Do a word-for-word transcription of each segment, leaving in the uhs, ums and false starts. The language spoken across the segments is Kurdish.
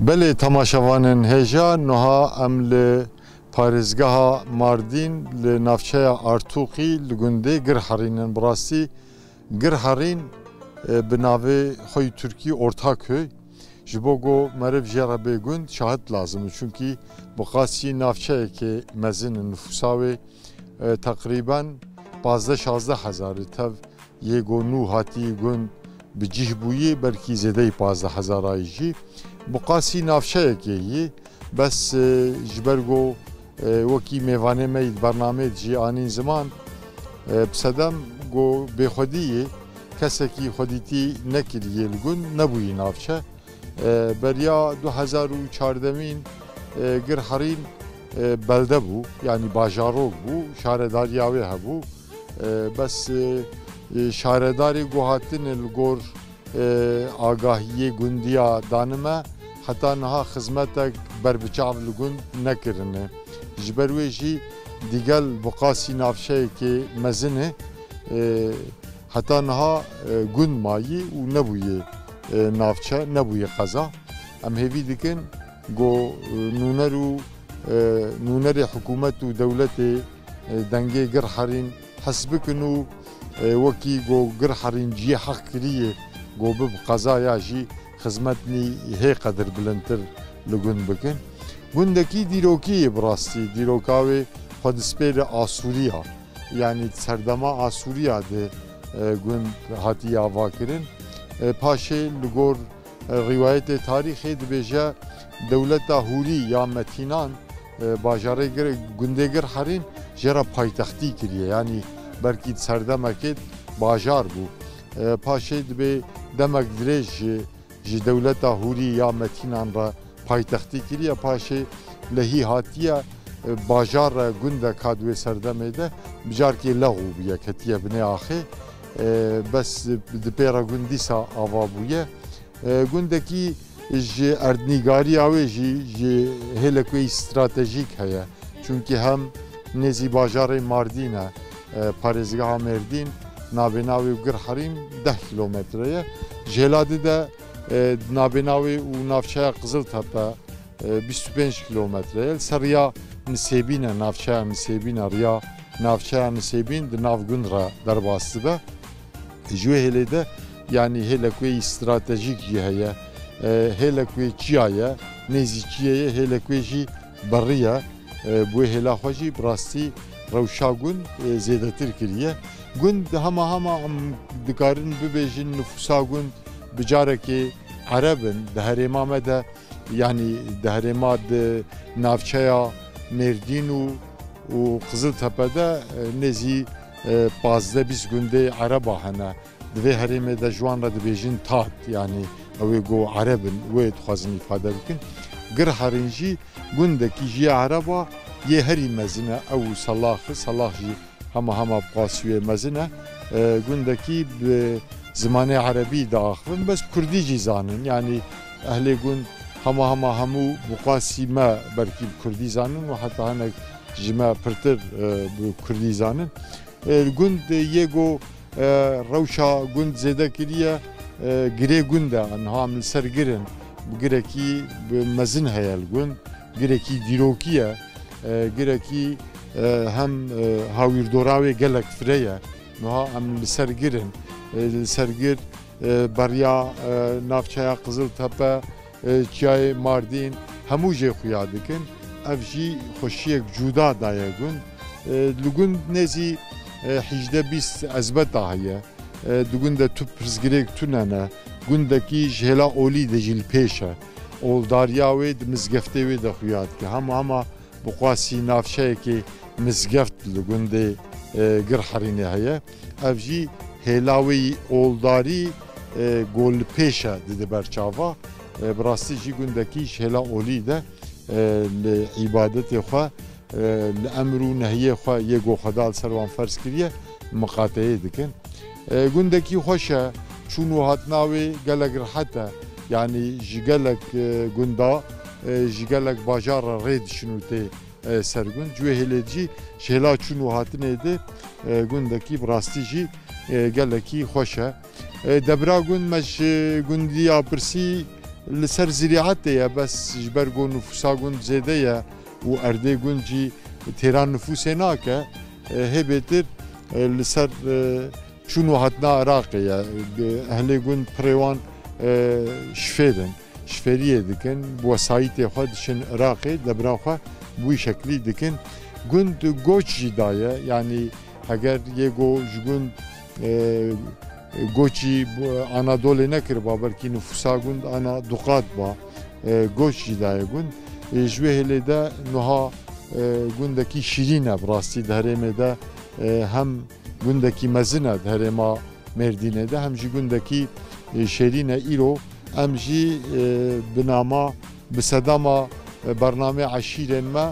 Belê, temaşevanên hêja, niha em li parêzgeha Mardîn, li navçeya Artûqî, li gundê Girherîn in. Bi rastî Girherîn, e, bi navê xwe yî tirkî Ortaköy. Ji bo ku meriv jê re bê gund, şahid lazim e. Çunkî bi qasî navçeyekê mezin e nifûsa wê, e, teqrîben pazdeh şazdeh hezar e. Tev yê ku nû hatî gund bi cih bûyî, belkî zêdeyî pazdeh hezarayî jî. Bi qasî navçeyekê yî, bes, e, ji ber ku, e, wekî mêvanê me yî di bernameyê de jî anîn ziman, e, bi sedem ku bêxwedî yî, kesekî xwedîtî nekiriyê li gund, nebûyî navçe. E, beriya du hezar û çardemîn, e, Girherîn, e, belde bû, yanî bajarok bû, şaredariya wê hebû. E, bes, e, e, şaredarê ku hatine li gor, e, agahiyê gundiya danime, heta niha xizmetek berbiçav li gund nekirine. Ji ber wê jî digel bi qasî navçeyekê mezin e, e, heta niha, e, gund mayî û nebûye, e, navçe, nebûye qeza. Em hêvî dikin ku, e, nûner û, e, nûnerê hikûmet û dewletê, e, dengê Girherîn hes bikin û, e, wekî ku Girherîn cihê heq kiriye ku bibe qeza, ya jî xizmetnî hê qedir bilindtir li gund bikin. Gundekî dîrokî ye bi rastî, dîroka wê xwe dispêre Asûriya. Yanî di serdema Asûriya de, e, gund hatiye avakirin. E, paşê li gor, e, rîwayetê tarîxê dibêje dewleta Hûrî ya Metînan, e, bajarê Gir-, gundê Girherîn jê re paytextî kiriye. Yanî belkî di serdemekê bajar bû. E, paşê dibê demek dirêj ji ji dewleta Hûrî ya Metînan re paytextî kiriye, paşê lehî hatiye, e, bajar re gundek hat wê serdemê de, bi carkê lexû bûye, ketiye binê axê. E, bes di pê re gund dîsa ava bûye. E, gundekî ji erdnîgariya wê jî, ji hêlek wê stratejîk heye. Çunkî hem nêzî bajarê Mardîn e, e, parêzgeha Mêrdîn, nabêna wê û Girherîn deh kîlometre ye. Ji hêla di de, e, nabêna wê û navçeya Qiziltepe, e, bîst û pênc kîlometre ye. Li ser riya Nisêbîn e, navçeya Nisêbîn e, riya navçeya Nisêbîn di nav gund re derbas dibe. Ji wê hêlê de, yanî hêlek wê yî stratejîk jî heye. E, hêlek wê çiya ye, nêzî çiyê ye, hêlek wê jî berî ye. E, bi wê hêla xwe jî bi rastî rewşa gund, e, zêdetir kiriye. Gund hema hema em dikarin bibêjin nifûsa gund bi carekê ereb in. Di herêma me de, yanî di herêma, di navçeya Mêrdîn û, û Qiziltepe de, e, nêzî, e, pazdeh bîst gundê ereba hene. Di vê herêmê de ji wan re dibêjin tat, yanî ew ê ku ereb in, wê dixwazin îfade bikin. Girherîn jî gundekî ji ya ereba yê herî mezin e, ew û Selax e, Selax jî hema hema bi qasî wê mezin e. E, gundekî bi zimanê erebî diaxivin, bes kurdî jî zanin. Yanî ehlê gund hema hema hemû bi qasî me belkî bi kurdî zanin û heta hinek ji me pirtir, e, bi kurdî zanin. E, gund yê ku, e, rewşa gund zêde kiriye, e, girê gund e. Niha em li ser gir in. Girekî mezin heye li gund. Girekî dîrokî ye. E, girekî, e, hem, e, hawîrdora wê gelek fireh e. Niha em li ser gir in. E, li ser gir, e, beriya, e, navçeya Qiziltepe, e, çiyayê Mardîn, hemû jê xuya dikin. Ev jî xweşiyek cuda daye gund. E, li gund nêzî, e, hîjdeh bîst ezbeta heye. E, di gund de tu pirsgirêk tune ne. Gundekî ji hêla olî de jî li pêş e. Oldariya wê di mizgeftê wê de xuya dike. Hema hema bi qasî navçeyekê mizgeft li gundê, e, Girherînê heye. Ev jî hêla wê yî oldarî, e, ku li pêş e, dide ber çava. E, bi rastî jî gundekî ji hêla olî de, e, li îbadetê xwe, e, li emir û nehiyê xwe yê ku Xweda li ser wan ferz kiriye, miqateyê dikin. E, gundekî xweş e, çûn û hatina wê gelek rihet e. Yanî ji gelek, e, gunda, e, ji gelek bajar re rê diçin û tê, e, ser gund. Ji wê hêlê jî ji hêla çûn û hatinê de, e, gundekî bi rastî jî, e, gelekî xweş e. E, Debra gund me ji gundiya pirsî, Li ser zirîetê ye, bes ji ber ku nifûsa gund zêde ye û erdê gund jî têra nifûsê nake, e, hê bêtir, e, li ser, e, çûn û hatina Iraqê ye. Ehlê gund pirê wan, e, şifêr in. Şifêriyê dikin, bi wesayîtê xwe diçin Iraqê, debra xwe bi wî şeklî dikin. Gund goç jî daye, yanî heger yê ku ji gund, e, goçî bi Anadolê nekiriba, belkî nifûsa gund ana du qat ba, e, goç jî daye gund. E, ji wê hêlê de nuha, e, gundekî şîrîn e bi rastî di herêmê de, e, hem gundekî mezin e di herêma Mêrdînê de, hem jî gundekî, e, şêrîn e. Îro em jî, e, bi nama, bi sedema, e, bernamê eşîrên me,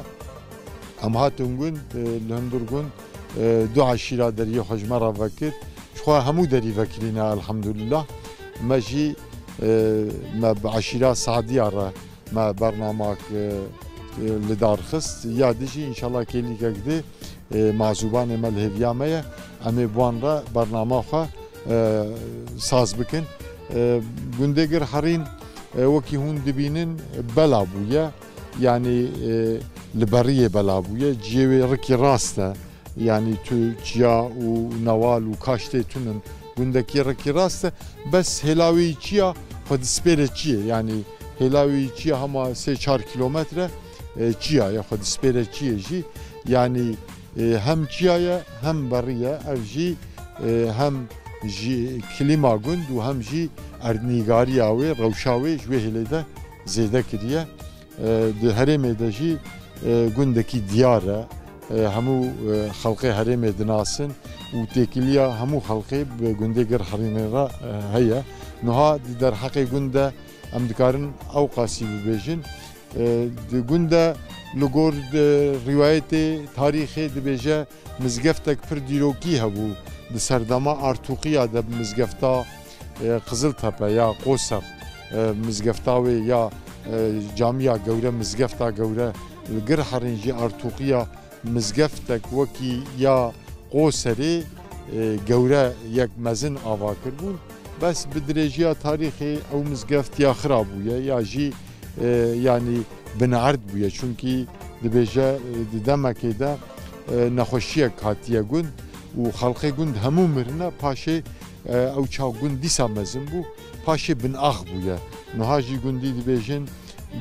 em hatin gund, e, li hundir gund, e, du eşîra deriyê xwe ji me re vekir. Ji xwe hemû derî vekirîne, elhamdulillah. Me jî, e, me bi eşîra Sadiya re me bernamak, e, e, li dar xist. Ya dijî, înşallah kêlîkek di, e, mazûbanê me li hêviya me ye. Em ê bi wan re bernama xwe, e, saz bikin. E, gundê Gir Herîn, e, wekî hûn dibînin, bela bûye. Yanî, e, li beriyê bela bûye. Ciyê wê rikî rast e. Yanî tu çiya û newal û kaştê tun in. Gundekî rikî rast e. Bes hêla wê yî çiya xwe dispêre çiyê. Yanî hêla wê yî çiya hema sê çar kîlometre, e, çiya ye, xwe dispêre çiyê jî. Yanî, e, hem çiya ye, hem berî ye. Ev jî, e, hem ji klîma gund û hem jî erdnîgariya wê, rewşa wê ji wê hêlê de zêde kiriye. E, di herêmê de jî, e, gundekî diyar e. E, hemû, e, xelkê herêmê dinasin û têkiliya hemû xelkê bi gundê Gir Herînê re, e, heye. Niha di derheqê gund de em dikarin ew qasî bibêjin. E, di gund de li gor, e, rîwayetê, tarîxê dibêje, mizgeftek pir dîrokî hebû. Di serdema Artûqiya de bi mizgefta, e, Qiziltepe ya Qoser, e, mizgefta wê ya, e, camiya gewre, mizgefta gewre li Gir Herîn jî Artûqiya mizgeftek wekî ya Qoserê, e, gewre yek mezin ava kiribûn. Bes bi dirêjiya tarîxê ew mizgeft ya xira bûye ya jî, e, yanî binerd bûye. Çunkî dibêje, e, di demekê de, e, nexweşiyek hatiye gund û xelkê gund hemû mirine. Paşê, e, ew çax gund dîsa mezin bû. Paşê binax bûye. Niha jî gundî dibêjin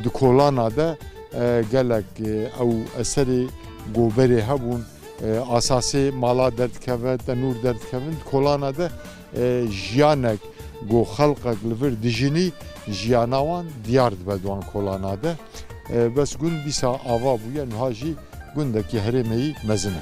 di kolana de, e, gelek, e, ew eserê goberê hebûn. E, asasê mala derdikeve, tenûr derdikevin, di kolana de, e, jiyanek ku xelqek li vir dijînî, jiyana wan diyar dibe di wan kolana de. E, bes gund dîsa ava bûye, niha jî gundekî herêmeyî mezin e.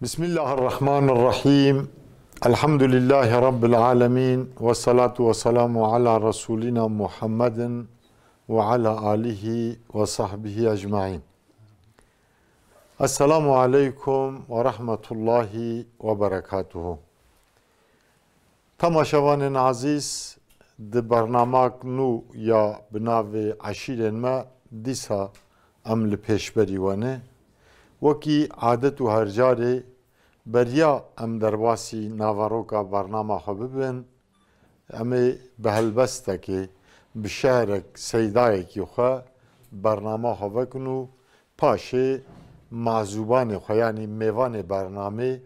بسم الله الرحمن الرحيم. الحمد لله رب العالمين. والصلاة والسلام على رسولنا محمد وعلى آله وصحبه أجمعين. Esselamu aleykum ve rahmetullahi ve berekatuhu. Temaşevanên ezîz, di bernamak nû ya bi navê Eşîrên Me dîsa em li pêşberî we ne. Wekî adet û her carê, beriya em derbasî naveroka bernama xwe bibin, em ê bi helbestekê, bi şehrek, seydayekî xwe bernama xwe vekin û paşê mazûbanê xwe, yanî mêvanê bernamê,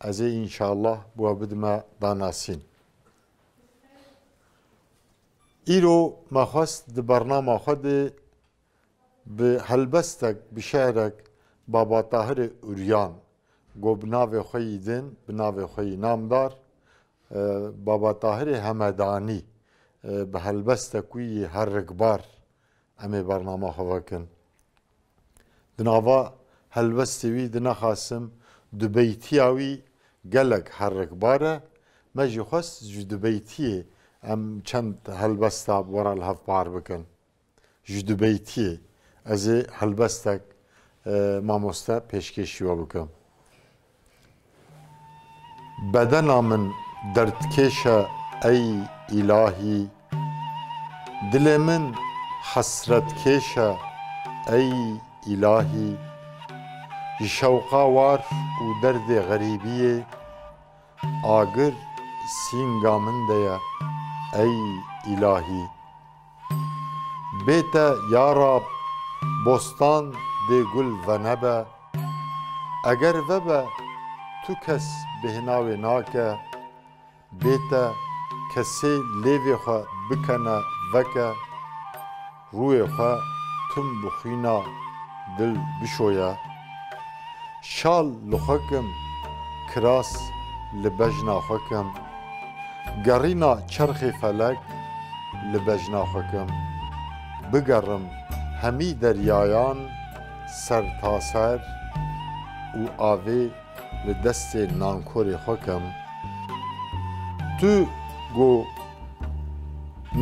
ez ê înşallah bi we bidime danasîn. Îro me xwest di bernama xwe de bi helbestek, bi şehrek Baba Tahirê Uryan, go bi navê xwe yî din, bi navê xwe yî namdar, e, Baba Tahirê Hemedanî, e, bi helbestek wî yî herikbar em ê bernama xwe vekin. Di nava helbestê wî di nexasim dubeytiya wî gelek herikbar e. Me jî xwest ji dubeytiyê em çend helbesta bi we re li hev par bikin. Ji dubeytiyê ez ê helbestek, e, mamoste pêşkêşî we bikim. Bedena min derdkêş e ey îlahî. Dilê min hesretkêş e ey îlahî. Ji şewqa war û derdê xerîbiyê agir sînga min de ye ey îlahî. Bê te ya Rab, bostan dê gul venebe. Eger vebe, tu kes bêhna wê nake. Bê te kesê lêvê xwe bikene veke. Rûyê xwe tim bi xwîna dil bişoye. Şal li xwe kim, kiras li bejna xwe kim. Gerîna çerxê felek li bejna xwe kim. Bigerim hemî deryayan sertaser û avê li destê nankorê xwe kim. Tu go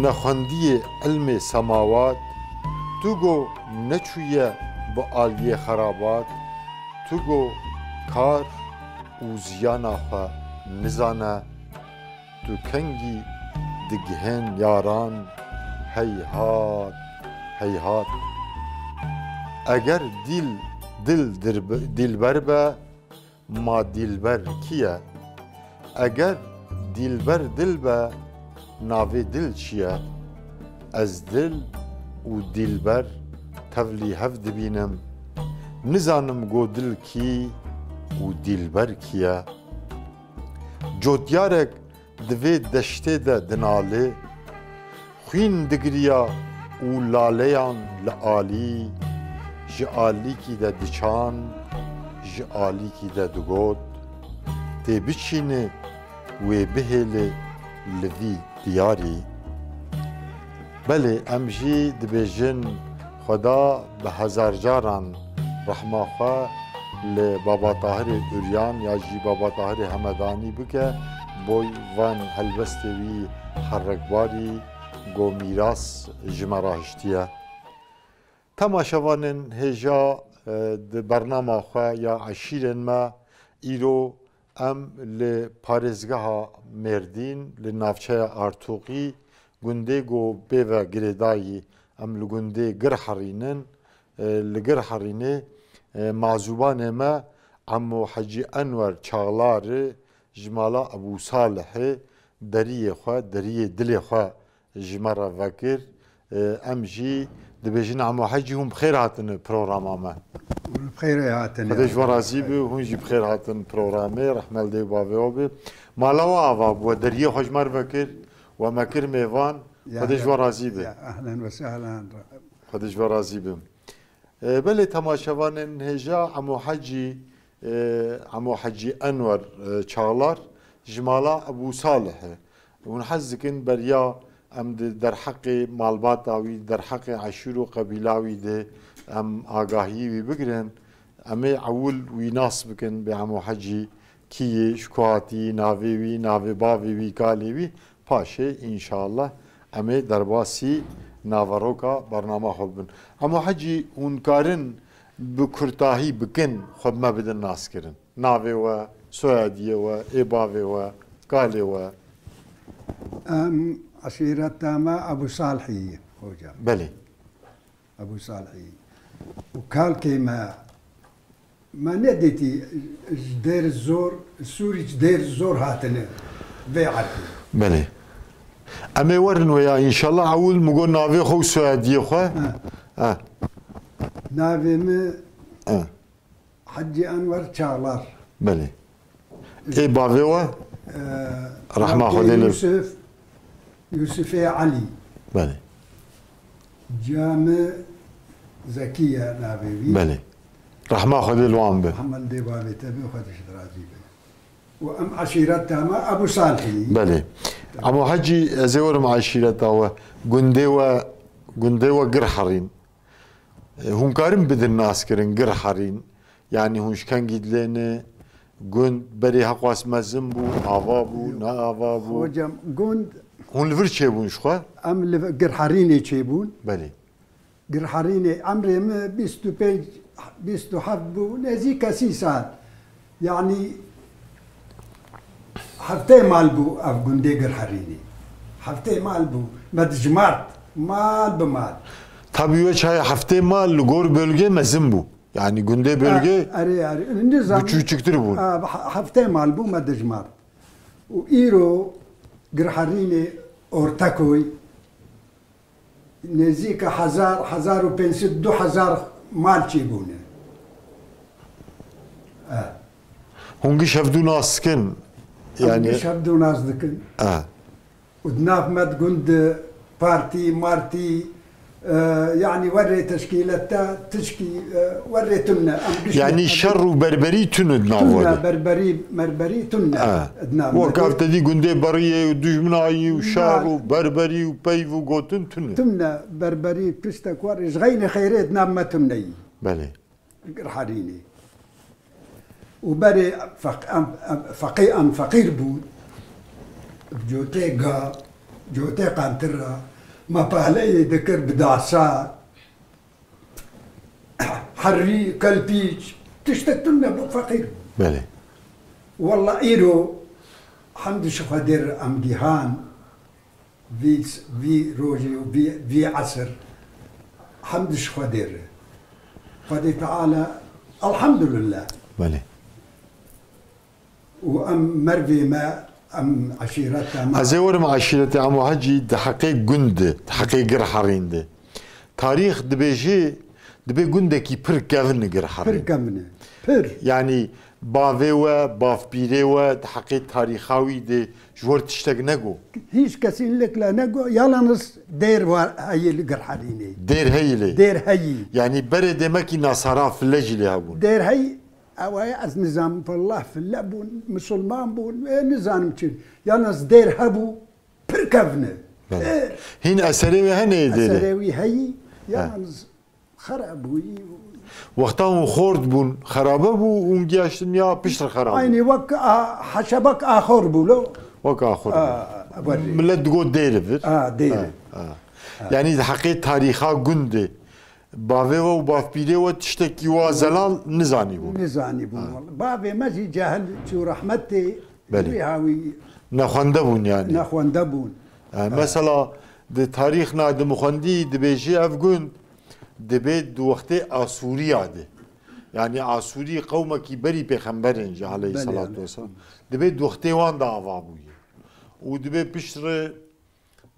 nexwendiyê ilmê semawat, tu go neçûye bi aliyê xerabat, tu go kar û ziyana xwe nizane, tu kengî digihên yaran, heyhat, heyhat. Eger dîl, dil dirb-, dîlber be, ma dîlber kî ye? Eger dîlber dil be, navê dil çi ye? Ez dil û dîlber tevlî hev dibînim. Nizanim go dil kî û dîlber kî ye. Cotyarek di vê deştê de dinalê, xwîn digiriya û laleyan li alî, ji alîkî de diçan, ji alîkî de digot, tê biçîne wê bihêle li vî diyarî. Belê, em jî dibêjin Xweda bi hezar caran rehma xwe li Baba Tahirê Uryan ya jî Baba Tahirê Hemedanî bike, boy van helbestê wî herekbarî go mîras ji me re hiştiye. Temaşevanên hêja, e, di bernama xwe ya eşîrên me, îro em li parêzgeha Mêrdîn, li navçeya Artûqî, gundê ku pê ve girêdayî, em li gundê Girherîn in, e, li Girherînê, e, mazûbanê me Emo Hecî Enwer Çağlar ji mala Ebû Salihê deriyê xwe, deriyê dilê xwe ji me re vekir. E, em jî dibêjin Emo Hecî, hûn bi xêr hatine programa me. Hûn bi xêrê hatine. Xwedê ji we razî be, hûn jî bi xêr hatin programê, rehme li dê û bavê we be. Mala we ava bû, we deriyê xwe ji me re vekir, we me kir mêvan. Ya, Xwedê ji we razî be. Ya, ehlen ve sehlen. Xwedê ji we razî be. E, belê temaşevanên hêja, Emo Hecî, e, Emo Hecî Enwer, e, Çağlar ji mala Ebû Salih e. Hûn hez dikin beriya em di derheqê malbata wî, derheqê eşîr û qebîla wî de em agahiyî wî bigirin. Em ê ewil wî nas bikin, bê Emo Hecî kî yê, ji ku hatî, navê wî, navê bavê wî, kalê wî. Paşê, înşallah, em ê derbasî naveroka bernama xwe bibin. Emo Hecî, hûn karin bi kurtahî bikin, xwe bi me bidin naskirin. Navê we, soyadiyê we, ê bavê we, kalê we. Em eşîreta me Ebû Salhî ye, hocam. Belê. Ebû Salhî. Û kalkê me, me nedîtî ji Dêr Zor, Sûrî ji Dêr Zor hatine vê erdê. Belê. Em ê werin wê ya, înşallah, ewil min got navê xwe û soyadiyê xwe. Ha. Ha. Navê min Ha. Hecî Enwer Çağlar. Belê. Ê bavê we? Ee, Rehma Xwedê li Yusuf, Yusufê Elî. Belê. Camî Zekiye navê wî. Belê. Rehma Xwedê li wan be. Rehma li dê bavê te be, Xwedê ji razî be. Û em eşîreta me Ebû Salhî. Belê. Emo Hecî, ez ê werim eşîreta we. Gundê we, gundê we Girherîn. E, hûn karin bidin naskirin, Girherîn. Yanî hûn ji kengî dilê ne, gund berê heqwas mezin bû, ava bû, ne ava bû? Hocam, gund Hûn li vir çêbûn ji xwe? Em li Girherînê çêbûn. Belê. Girherînê emrê min bîst û pênc, bîst û heft bû, nêzîka sî sal. Yanî Heftê mal bû ev gundê Girherînê. Heftê mal bû. Me dijmart. Mal bi mal. Tabii, we çayê heftê mal li gor bölge mezin bû. Yani gundê bölge E, erê, erê. Nizam, biçûçiktir bûn. E, he-, heftê mal bû me dijmart. Û îro Girherînê, Ortaköy, nêzîka hezar, hezar û pênc sed, du hezar mal çêbûne. E. Hûn giş hevdû nas dikin? Em Yani giş hevdû nas dikin. E. Û di nav me di gund de partî, martî, e, yanî werê teşkîlete tişkî, e, werê tune. Em giş Yani me şer û berberî tune di nav Tune, we de. Berberî, merberî tune E. di nav me Wek de. Ev te dî gundê beriyê û dijminayî û şer Na- û berberî û peyv û gotin tune. Tune, berberî, tiştek werê, ji xeynê xeyrê di nav me tune yî. Belê. Girherînê. Û berê feq-, em, em, feqî-, em feqîr bûn. Cotê ga, cotê qentir ra, me pahleyê dikir bi dasa, herî, kelpîç, tiştek tune bû, feqîr bû. Belê. Walla îro, hemd ji Xwedê re em gihan, Vî, vî rojê û vî, vî esir hemd ji Xwedê re. Xwedê Teala, elhamdulillah. Belê. Û em mervê me, em eşîreta me. Ez ê werim eşîretê Emo Hecî di heqê gund de, di heqê Girherîn de. Tarîx dibêje, dibê gundekî pir kevn e Girherîn. Pir kevn e. Pir. Yanî bavê we, bavpîrê we di heqê tarîxa wî de ji we re tiştek nego? Hiç kesinlikle nego. Yalnız dêr var heyî li Girherînê. Dêr heyî lê? Dêr heyî. Yanî berê demekî nasara file jî lê hebûn? Dêr heyî, ew ê ez nizanim, wallah file bûn, misilman bûn, ê nizanim çi. Yalnız dêr hebû, pir kevn e. Belê. Ê. Hîn eserê wê hene yê dêrê? Eserê wî heyî, He. yalnız Xera bûyî. Wexta hûn xort bûn, xerabe bû, hûn giyaştin ya piştre xera bû? Aynî wek a, heşebek axor bû lo. Wek axor A, bû. Werî. Millet digot dêr e vir. A, dêr e. Ha, ha. Yanî di heqê tarîxa gund de bavê we û bavpîrê we tiştekî wa zelal nizanî bûn. Nizanî bûn. Ha. Bavê me jî cahil çû rehmetê. Belê. Wî hawî Nexwende bûn yani. Nexwende bûn. E, mesela di tarîxna di min xwendî dibêjî ev gund dibê di wextê Asûriya de. Yani Asûrî qewmekî berî pêxemberên jî aleyhisselatu Belê. vesselam. Dibê di wextê wan de ava bûye. Û dibê piştre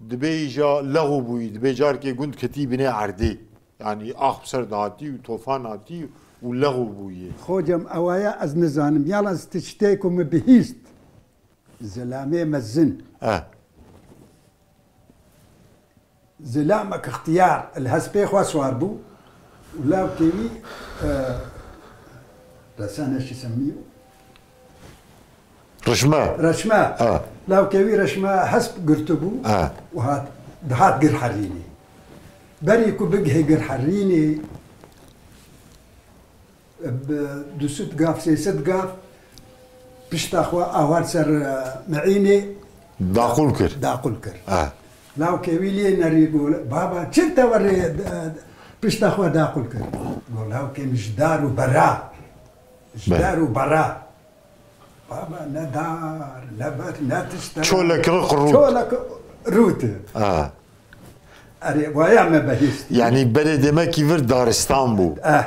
Dibê îja lexû bûyî, dibê carkê gund ketî binê erdê. Yanî ax bi ser de hatî û tofan hatî û lexû bûyî. Xocam, ewaya ez nizanim. Yalnız tiştê ku min bihîst. Zilamê mezin. Eh. Zilamek ixtiyar li hespê xwe swar bû û lawkê wî, e, resane şî semî Rişme. Reşme. Ha. Lawkê wî reşme hesp girtibû Ha. û hat, dihat Girherînê. Berî ku bigihê Girherînê, bi du sed gav, sê sed gav pişta xwe awar ser, e, Meînê Daqul kir. daqul kir. Ha. Lawkê wî lê nerî got, "Baba, çi te werê, e, pişta xwe daqul kir?" Got, "Lawkê min ji dar û bera." Ji Be. dar û bera. Baba ne dar, ne ber, ne tişt. Çolek riq rût. Çolek rût. Ah. Erê, waya me behîst. Yani berê demekî vir daristan bû. Eh.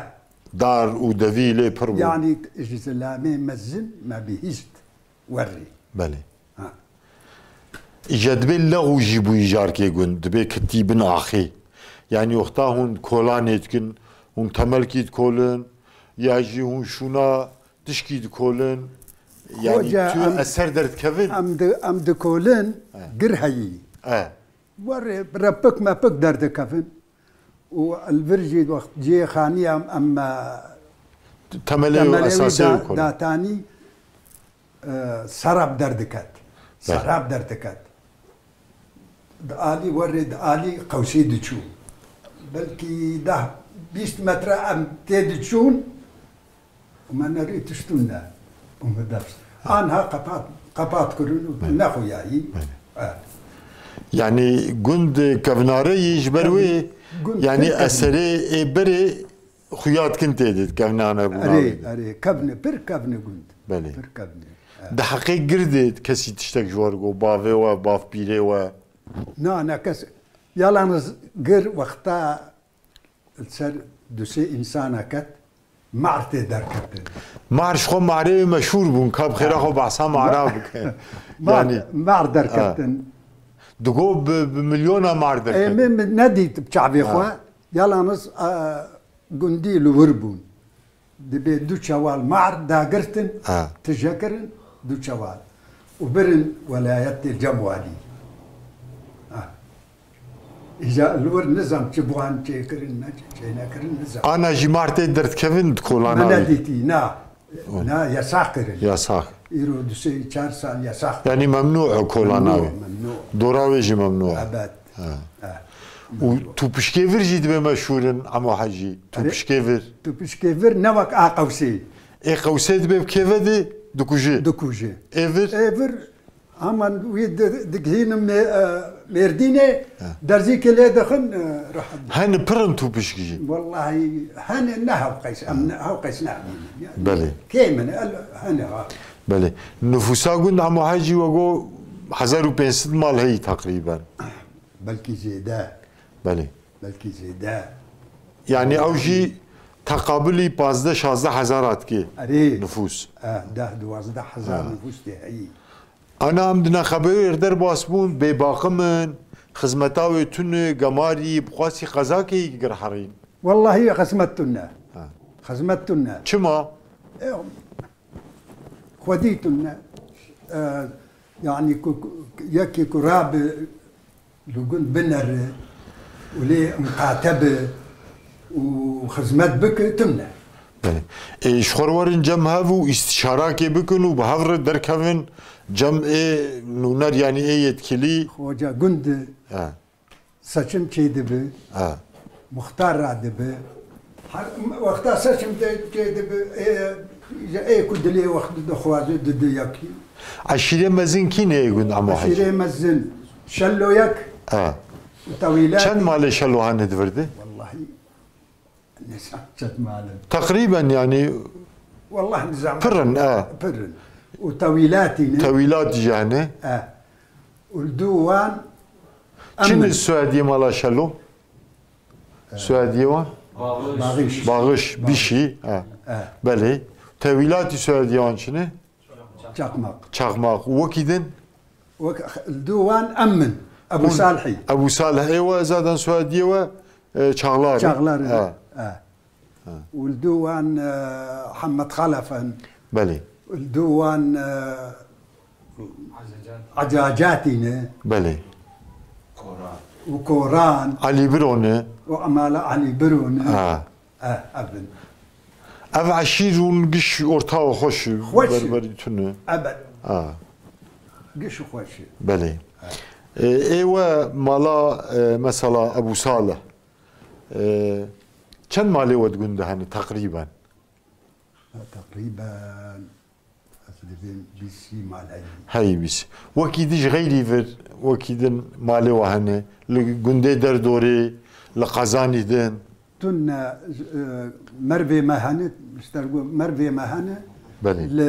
Dar û devî lê pir bû. Yani ji zilamê mezin me bihîst. Werrî. Belê. Ha. Îja dibê lexû jî bûyî carkê gund, dibê kitî bin axê. Yanî wexta hûn kolanê dikin, hûn temelkî dikolin, ya jî hûn şûna tişkî dikolin. Yanî Hoca, tu em, eser derdikevin. Em di, em dikolin, He. gir heyî. E. Werê repik mepik derdikevin. Û li vir jî wext cihê xanî em, em, e, Temelê û temelê wî esasê da-, wî kolin. datanî, e, serab derdiket. Beh. Serab derdiket. Di alî werê, di alî qewsî diçû. Belkî deh bîst metre em tê diçûn. Û me nerî tiştûn ne. Û me dest. Anha qepat, qepat kirin û Belê. nexuyayî. Belê. Evet. Yani gund kevnare yî ji ber wê, Gund yani pir kevn. eserê ê berê xuya dikin tê de kevnane bûna Erê, wê de. erê, kevne, pir kevne gund. Belê. Pir kevne. Di heqê girdê kesî tiştek ji we re got, bavê we, bavpîrê we? Na, ne kes. Yalaniz gir wexta li ser du sê însana ket, mar tê derketin. Mar ji xwe marê wê meşhûr bûn, ka bi xêra xwe behsa mara bike. Mar, yani, mar derketin. Digo bi, bi milyona mar derketin. Ê, min, min nedît bi çavê xwe. Yalaniz, e, gundî li wir bûn. Dibê du çewal mar dagirtin, tije kirin, du çewal. Û birin welayetê cem walî. Ha. Îja li wir nizam çi bi wan çêkirin, ne çi çênekirin nizam. Ana jî mar tê derdikevin di kolana wî? Me nedîtî, na. Na, yasax kirin. Yasax. Îro du sê çar sal yasax. Yanî memnû e kolana wî? Memnû, memnû. Dora wê jî memnû e? Ebed. Ha. Ha. Û tûpişkê vir jî dibê meşhûr in, Emo Hecî. Erê, tûpişkê vir. Tûpişkê vir ne wek a qewsê. Ê qewsê dibê bi kêve de dikuje. Dikuje. Ê vir? Ê vir, heman wî di-, digihînin Mê-, e, Mêrdînê, derzîkê lê dixin, e, rehet. Hene pir in tûpişk jî? Wellahî hene, ne hew qeys, em ne hew qeys nabînin. Yani, belê, kêm in, el-, hene ha. Belê. Nifûsa gund Emo Hecî we got hezar û pênc sed mal heyî teqrîben. Belkî zêde. Belê. Belkî zêde. Yanî ew jî teqabilî pazdeh şazdeh hezar hatike. Erê. Nifûs. Eh, deh duwazdeh hezar nifûs tê heyî. Ana em di nexebeyê derbas bûn, bêbaqim in, xizmeta wê tune, gemarî, bi qasî qezakê yî gir herîn. Wellahî xizmet tune. Ha. Xizmet tune. Çima? E, xwedî tune. E, yanî ku, ku, yekê ku rabe li gund binere û lê miqate be û xizmet bike, tune. Belê. Ê, ji xwe re werin cem hev û îstişarakê bikin û bi hev re derkevin cem ê nûner, yanî ê yetkilî. Xoca gund e. He. Seçim çêdibe. He. Muxtar radibe. Her wexta seçim de çêdibe, ê, ê ku dilê wextî dixwaze dide yekî. Eşîrê mezin kî ne ê gund Emo Hecî? Eşîrê mezin Şello yek. He. Û tewîlat. Çend malê Şello hene di vir de? Wellahî nizam çend mal in. Teqrîben yanî. Wellahî nizam. Pir in, e. Pir in. Û tewîlatî ne. Tewîlatî jî hene. E. Û li dû wan. Çi ne soyadiyê mala Şelo? Soyadiyê wan? Bağış. Bağış, Bişî. Ha. Belê. Tewîlatî soyadiyê wan çi ne? Çakmak. Çakmak. Û wekî din? Wek, li dû wan em min. Ebu Salihî. Ebu Salih. Ê we zaten soyadiyê we, e, Çağlar. Çağlar. Ha. Û li dû wan, e, Hemed Xalef in. Belê. Û li dû wan, e, Ecacatî ne. Belê. Û Koran. Elî Biro ne. Û Emala Elî Biro ne. Ha. E, ev in. Ev eşîr hûn giş orta û xweş. Xweş. Berberî tune. Ebed. Ha. Giş û xweş. Belê. E, ê we mala, e, mesela Ebu Salih. E, çend malê we di gund de hene teqrîben? Teqrîben, ez dibêm bîst mal heyî. Heyî bîst. Wekî din ji xeyrî vir, wekî din malê we hene? Li gundê derdorê, li qezanî din? Tune, e, mervê me hene, ji te re got, mervê me hene. Belê. Li,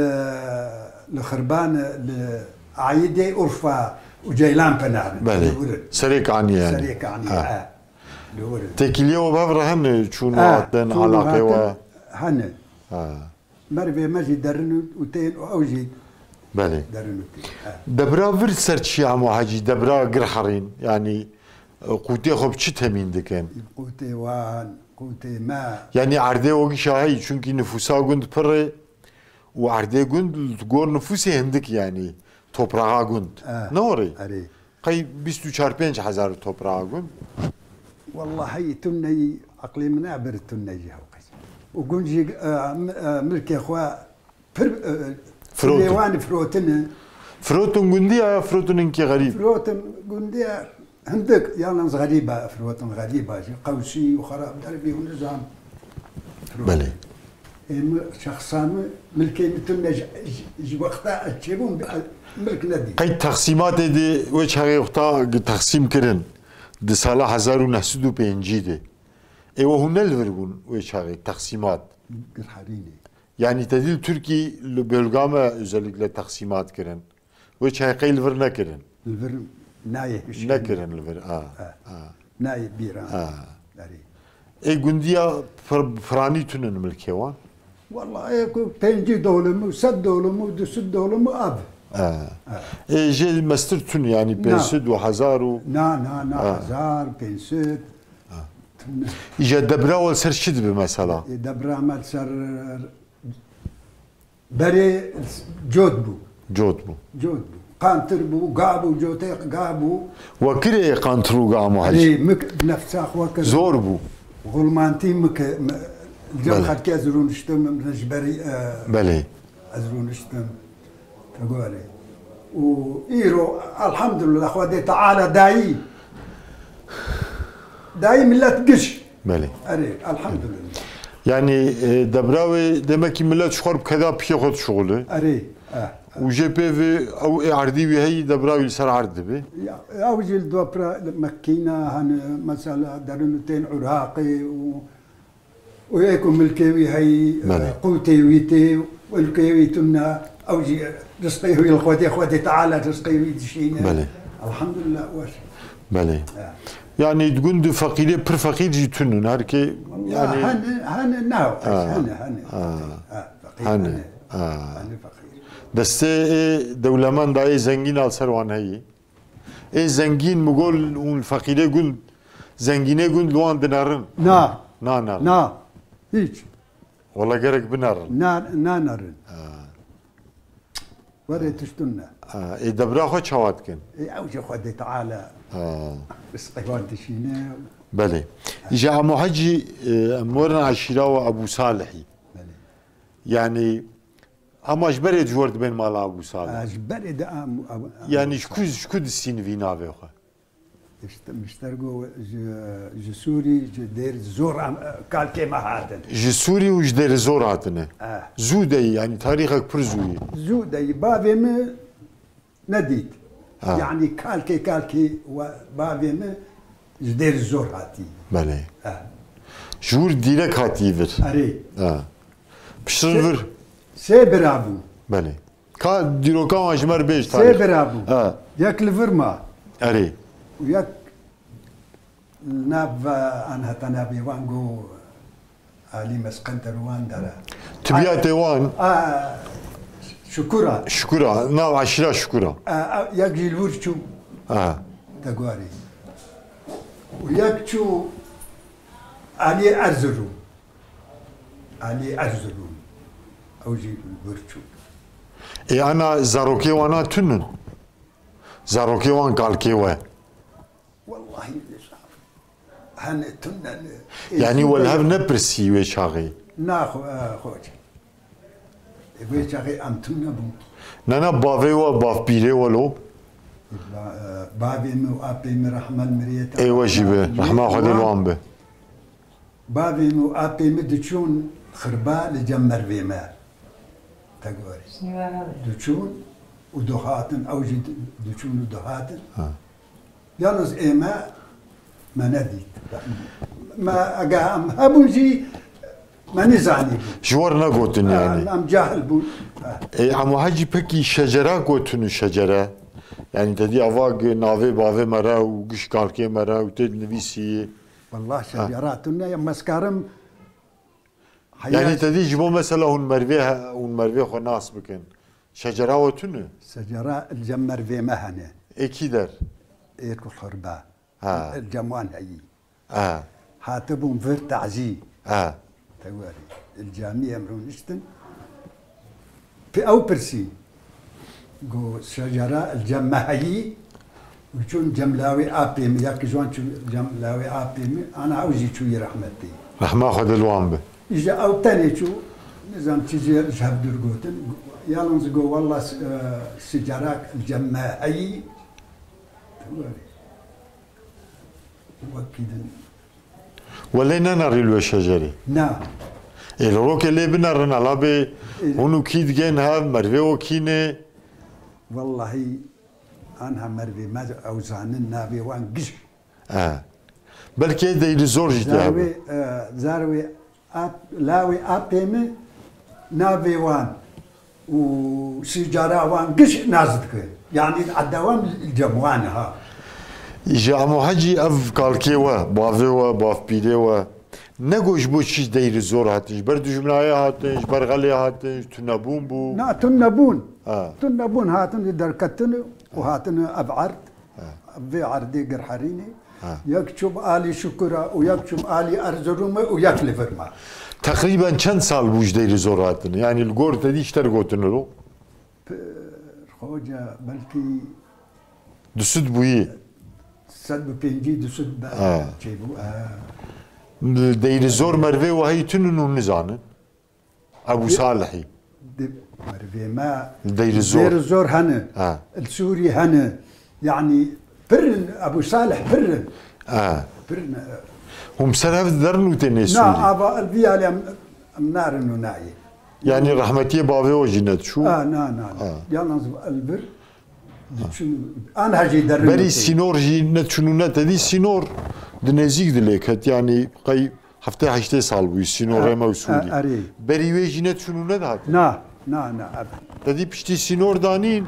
li Xirban, li Aîdê, Urfa û Ceylan Pınar. Belê. Li wir in. Serê Kaniyê yani. Serê Kaniyê, ha. Li wir in. Têkiliyê we bi hev re hene, çûn û hatin, çûn û hatin, alaqê we? Hene. Ha. Mervê me jî derin û tên û ew jî derin û tên. Belê. Ha. Debra vir ser çi ya Emo Hecî? Debra gir herîn. Yanî, e, qûtê xwe bi çi temîn dikin? Qûtê wan, qûtê me. Yanî erdê we gişa heyî, çunkî nifûsa gund pir e û erdê gund li gor nifûsê hindik, yanî topraxa gund. Eh, ne were? Erê. Qey bîst û çar pênc hezar topraxa gund. Wellahî tune yî, eqlê min nabir tune yî hew qey. Û gund jî, e, m-, e, milkê xwe pir, e, Firotin. Lê wan firotine. Firotin gundî ya, ya firotin hinkî xerîb? Firotin gundî ya hindik, yalnız xerîb e, firotin xerîb e jî. Qewsî û xerab derbî û nizam. Belê. Ê min şexsa min, milkê min tune ji, ji, ji wexta ez çêbûm, milk nedî. Qey texsîmatê de wê çaxê wexta texsîm kirin, di sala hezar û neh sed û pêncî de. Ê we hûn ne li vir bûn wê çaxê texsîmat? Gir herînê. Yanî te dî li Tirkî li bölga me özellikle teqsîmat kirin. Wê çayqey li vir nekirin. Li vir nayê hişê. Nekirin li vir. A, a. Nayê bîran. A. Erê. Ê gundiya pir-, piranî tune milkê wan? Wallahî ku pêncî dolim û sed dolim û du sed dolim û av. A. A. Ê jê mestir tune, yanî pênc sed û hezar û. Na, na, na, hezar, pênc sed. Îja debra we li ser çi dibe mesela? Ê, debra me li ser berê cot bû. Cot bû. Cot bû. Qantir bû, ga bû, cotê ga bû. We kirê qantir û ga Amo Hecî? Ê, min nefsa xwe kir. Zor bû. Gulmantî min kir, cem xelkê ez rûniştim, min ji berî, e, Belê. Ez rûniştim. Te gorê. Û îro, elhamdulillah, Xwedê Teala dayî. Dayî millet giş. Belê. Erê, elhamdulillah. Yanî, e, debra wê demekî millet ji xwe re bi keda piyê xwe dişuxule. Erê, eh. Û jê pê ve ew ê erdî wî heyî debra wî li ser erd dibe. Ya, ew jî li dopra li Mekkîna, hani, mesela, derin û tên Iraqê û Û yê ku milkê wî heyî, Belê. e, qûtê wî tê, milkê wî tune, ew jî rizqê wî li Xwedê, Xwedê Teala rizqê wî dişîne. Belê. Elhamdulillah, weş. Belê. Ha. Yanî di gund û feqîrê pir feqîr jî tune, her kê, Walla yanî hene, hene, ne, Ha. hene, hene. Ha. Ha, feqîr Hene. hene. Ha. Hene feqîr. Destê ê dewlemenda ê zengîn a li ser wan heyî. Ê zengîn, min got, hûn li feqîrê gund, zengînê gund li wan dinerin? Na. Nanerin. Na. Hiç. Wala gerek binerin. Na, nanerin. Ha. Were tiştun ne. Ha, ê debra xwe çawa dikin? Ê, ew jî Xwedê Teala Ha. rizqê wan dişîne. Belê. Îja Amo Hecî, e, em werin eşîra we Ebû Salihî. Belê. Yanî, hema ji berê ji wir dibên mala Ebû Salih? Ha, ji berê de am-, am-, am-, Yanî ji ku, ji ku distîn vî navê xwe? Ji te-, ji ter go ji, ji Sûrî, ji Dêr Zor am-, kalkê me hatin. Ji Sûrî û ji Dêr Zor hatine. Eh. Zû de yî, yanî tarîxek pir zû yî. Zû de yî. Bavê min nedît. Ha. Yanî kalkê kalkê we bavê min ji Dêr Zor hatî. Belê. Ha. Ji wir dîrek hatî vir. Erê. Ha. Piştre Sê, vir. Sê bira bû. Belê. Ka dîroka wan ji me re bêj Sê tarîx. bira bû. Ha. Yek li vir ma. Erê. Û yek li nav, an heta navê wan go Alî Mesqender wan dere. Tibiyatê wan? A, Şukura. Şukura, nav eşîra Şukura. A, a, yek jî li wir çû. A. Te gorî. Û yek çû Alî Erzurum. Alî Erzurum. Ew jî li wir çû. Ê ana zarokê wana tunin? Zarokê wan kalkê we? Wallahî nizam. Hene tune ne. Yanî we li hev nepirsî wê çaxê? Na xo-, e, xoc. E, wê çaxê em tune bûn. Na, na, bavê we, bavpîrê we lo? Ba-, e, bavê min û apê min rehma li miriyê te. Ê we jî be, rehma Xwedê li wan be. Bavê min û apê min diçûn xirba li cem mervê me. Te gorî. Diçûn û dihatin, ew jî di-, diçûn û dihatin. Ha. Yalnız ê me, me nedît. Me, ege em hebûn jî, me nizanîbûn. Ji we re negotin Ha, yanî. Em cahil bûn. Ha. Ê, Emo Hecî, pekî şecera gotin û şecere. Yanî te dî ava gi-, navê bavê me re û giş kalkê me re û tê dinivîsî. Wallah Ha. şecera tune ya, me karim Yanî Heyat- te dî ji bo mesela hûn mervê he-, hûn mervê xwe nas bikin. Şecera we tune? Şecera li cem mervê me hene. Ê kî der? Ê ku xirbe. Ha. Li cem wan heyî. Ha. Hatibûn vir tazî. Ha. Te werî. Li camî em rûniştin. Pi-, ew pirsî. Go şecera li cem me heyî û çûn cem lawê apê min, ya ki ji wan çû cem lawê apê min, ana ew jî çûyî rehmetê. Rehma Xwedê li wan be. Îja ew tenê çû, nizam çi jê ji hev dûr gotin. Yalnız go walla s-, e, şecera li cem me heyî. Wekî din. We lê nenerî li wê şecerê? Na. Ê, li rokê lê binerin, ala bê Ê. hûn û kî digên hev, mervê we kî ne? Wallahî, anha mervê me ew zanin navê wan giş. E. Belkê Deyrî Zor jî tê Zarwê, hebe. e, zarwê ap-, lawê apê min Navê wan û sîcara wan giş nas dike. Yanî eda wan li cem wan e ha. Ji Emo Hecî ev kalkê we, bavê we, bavpîrê we, ne got ji bo çi ji Deyrî Zor hatin, ji ber dijminayê hatin, ji ber xelê hatin, ji tunebûn bû? Na, tunebûn. Ha. Tunebûn hatin, derketin û hatin ev erd. Ha. Vê erdê Girherînê. Ha. Yek çûm alî Şukura û yek çûm alî Erzurumê û yek li vir ma. Teqrîben çend sal bû ji Deyrî Zor hatin? Yanî li gor te dî ji te re gotin ro? Pir, xoca belkî du sed bûyî. Sed û pêncî, du sed be-, Ha. Çêbû, ha. Deyrî Zor mervê we heyî tune hûn nizanin? Ebu Salihî. Di, mervê me Li Deyrî Zor. Deyrî Zor hene. Ha. Li Sûrî hene. Yanî pir in, Ebu Salih pir in. Ha. Pir in. Hûn bi ser hev diderin û tênê Na, Sûrî? Ava, li vî alî em, em narin û nayê. Yanî rehmetiyê bavê we jî nediçû? Ha, na, na, na. Ha. Yalnız li vir diçûn, an hecî derin Berî û tê. Sînor jî neçûn û ne tedî sînor di nêzîk dilê ket. Yanî qey heftê heştê sal bûyî sînorê me û Sûrî. E, erê. Berî wê jî ne çûn û ne dihatin? Na, na, na, ev. Te dî piştî sînor danîn,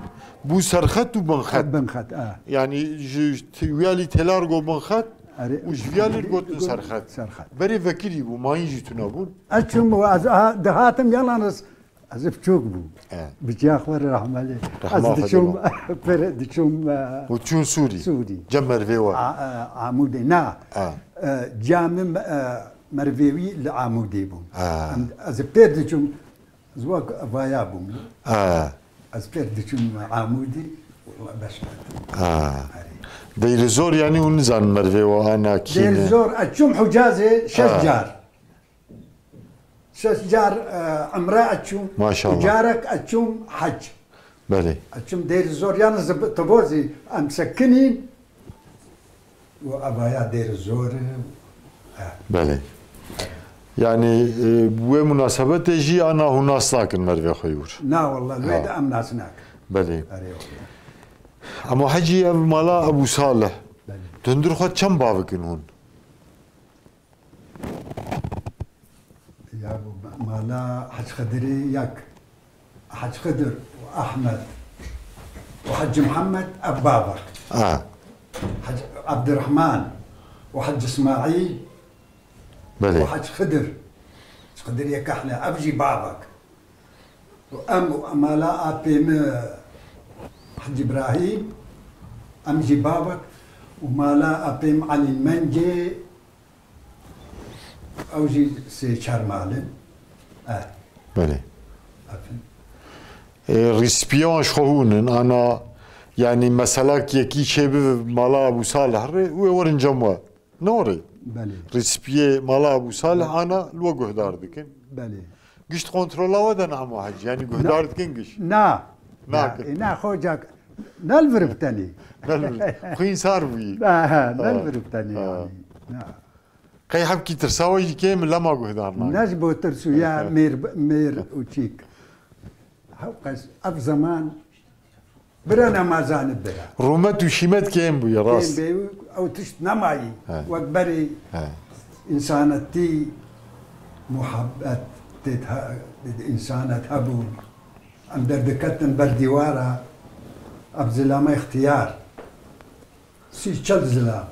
bû serxet û binxet. Binxet, e. Yanî ji, ji te-, wiyalî têlargo binxet Erê. û ji viyalî gotin Got-, serxet. Serxet. Berê vekirî bû, mayîn jî tune bûn. Ez çûm, ez, aha, dihatim yalnız Ez biçûk bûm. E. Bi çiya xwe re rehmelê. Rehma Ez Xwedê diçûm, ma. pere diçûm, e, Û çûn Sûrî. Sûrî. Cem mervê we. A, e, Amûdê. Na. E. E, camim, e, mervê wî li Amûdê bûm. E. Em, ez pêr diçûm, ez wek vaya bûm. E. Ez pêr diçûm Amûdê, wela beş ket. E. Erê. Deyrî Zor yanî hûn nizanin mervê we ana kî ne? Deyrî Zor, ez çûm Hucazê şeş E. car. Şeş car, e, emre eçûm. Maşallah. Carek eçûm hec. Belê. Eçûm Dêr Zor, yalnız bi tivozî em sekinîn û evaya Dêr Zor, e. Belê. Yani, e, wê munasebetê jî ana hûn nas nakin mervê xwe yûr. Na, wallah, wê Ha. de em nas nakin. Belê. Erê, wallah. Ama hecî ev mala Ebû Salih. Belê. Tundir xwe çend bavikin hûn? Ya bu mala Hec Xidirî yek. Hec Xidir û Ahmed û Hec Mihemed ev bavek. Ha. Hec Ebdirehman û Hec Îsmaîl Belê. û Hec Xidir. Hec Xidir yek Ehle, ev jî bavek. Û em û mala apê min Hec Îbrahîm, em jî bavek. Û mala apê min Elî Mencê, Ew jî sê çar mal in. Eh. Belê. Efendim. E, rîspiyan ji xwe hûn in. Ana, yani mesela ki yekî çêbibe mala Ebû Salih re, wê werin cem we. Ne orê? Belê. Rîspiyê mala Ebû Salih Belê. ana li we guhdar dikin. Belê. Gişt kontrola we de ne hema hecî. Yani guhdar Na. dikin giş. Na. Nakin. Na, e, na, xoca, ne li vir bi tenê. Ne li vir. Xwîn sar bûyî. Ha, ha, ne li Ha. vir bi tenê Ha. yani. Na. Qey hevkî tirsa we jî kêm lema guhdar nake. Ne ji bo tirs û ya mêr, mêr û çîk. Hewqes ev zeman bira nemazanê bira. Rûmet û şîmet kêm bûye, rast. Kêm bê û ew tişt nemayî. He. Wek berê He. însanetî, muhabbet tê de he-, însanet hebû. Em derdiketin ber dîwara, ev zilama îxtiyar. Sî çel zilam.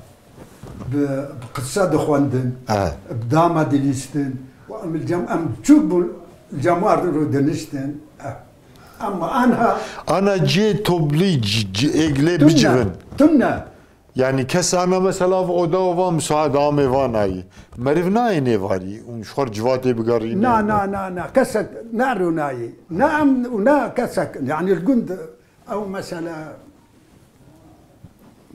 Bi, bi qisa dixwendin, Aha. bi dama dilîstin. Û em li cem, em çûk bûn, li cem wan rû diniştin. Eh. Ama anha Ana cê toplî c-, c-, êglê Tune, bicivin. tune. Yani kes ana mesela oda ova müsaade ame vanayî. Meriv nayê nêvarî. Un şwar civatê bigarî. Na, na, na, na. Kesek ne rûnayî. Ne em û ne kesek. Yani li gund Ew mesela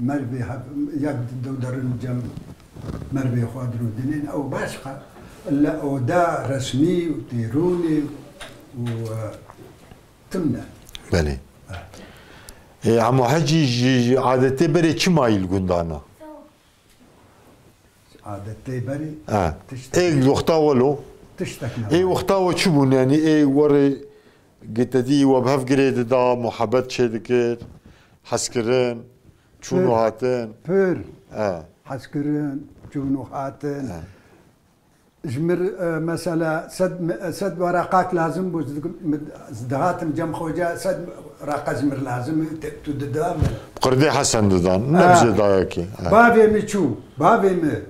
mervê hev-, yek di dew derin cem mervê xwe dirûdinin, ew başqa. Li oda resmî û têrûnê û, e, tim ne. Belê. E, Hemo Hecî ji, ji adetê berê çi mayî li gundana? Adetê berê Ha. tiştek Ê wexta welo? tiştek ne Ê welo. wexta we çi bûn? Yani ê werê gitedî we bi hev girê dida, muhabbet çê dikir, hezkirin, çûn û Pir. hatin. Pir. Ha. Hezkirin, çûn û hatin. Ha. Ji mir, e, mesela sed, sed weraqak lazim bû, ez dihatim cem xoca, sed weraqa ji mir lazim, te- tu dida min. Qurdê Hesen didan, ne bi jê dayekê. Ha. Bavê min çû, bavê min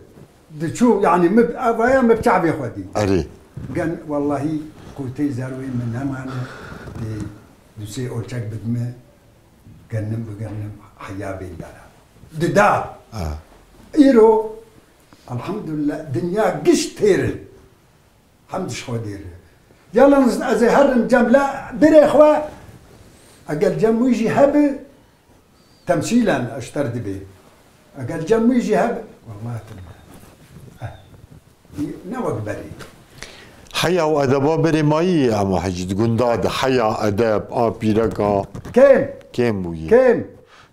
diçû, yani min, evaya min bi çavê xwe dî. Erê. Gen, wellahî, qûtê zerwê min nemane, dê du sê olçek bidime, genim bigenim, heya bên dara. Dida. Ha. Îro, elhamdulillah, dinya giş têr e. Hemd ji Xwedê re. Yalnız ez ê herim cem la birê xwe, eger cem wî jî hebe, temsîlen eşter dibe. Eger cem wî jî hebe, wellahî tune. Eh, ne wek berê. Heya û edeba berê mayî ama hecî di gunda de heya, edeb, a pîreka Kêm, kêm bûyî. Kêm.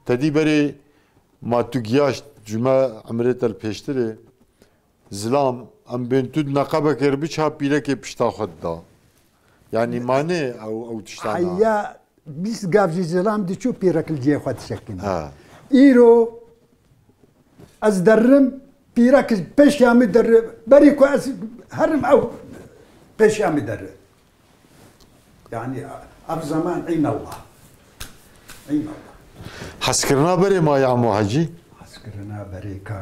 Te dî berê ma tu giyaşt ji me emrê te li pêştirê. Zilam, em bên tu di neqebekê re biça pîrekê pişta xwe dida. Yanî mane ew, ew tiştana. Heya bîst gav jî zilam diçû pîrek li cihê xwe dişekinî. Ha. Îro ez derrim, pîrek pêşiya min derri, berî ku ez herim ew pêşiya min derri. Yani ev zaman eynallah. Eynallah. Hezkirina berê ma ya Emo Hecî? Hezkirina berê ka.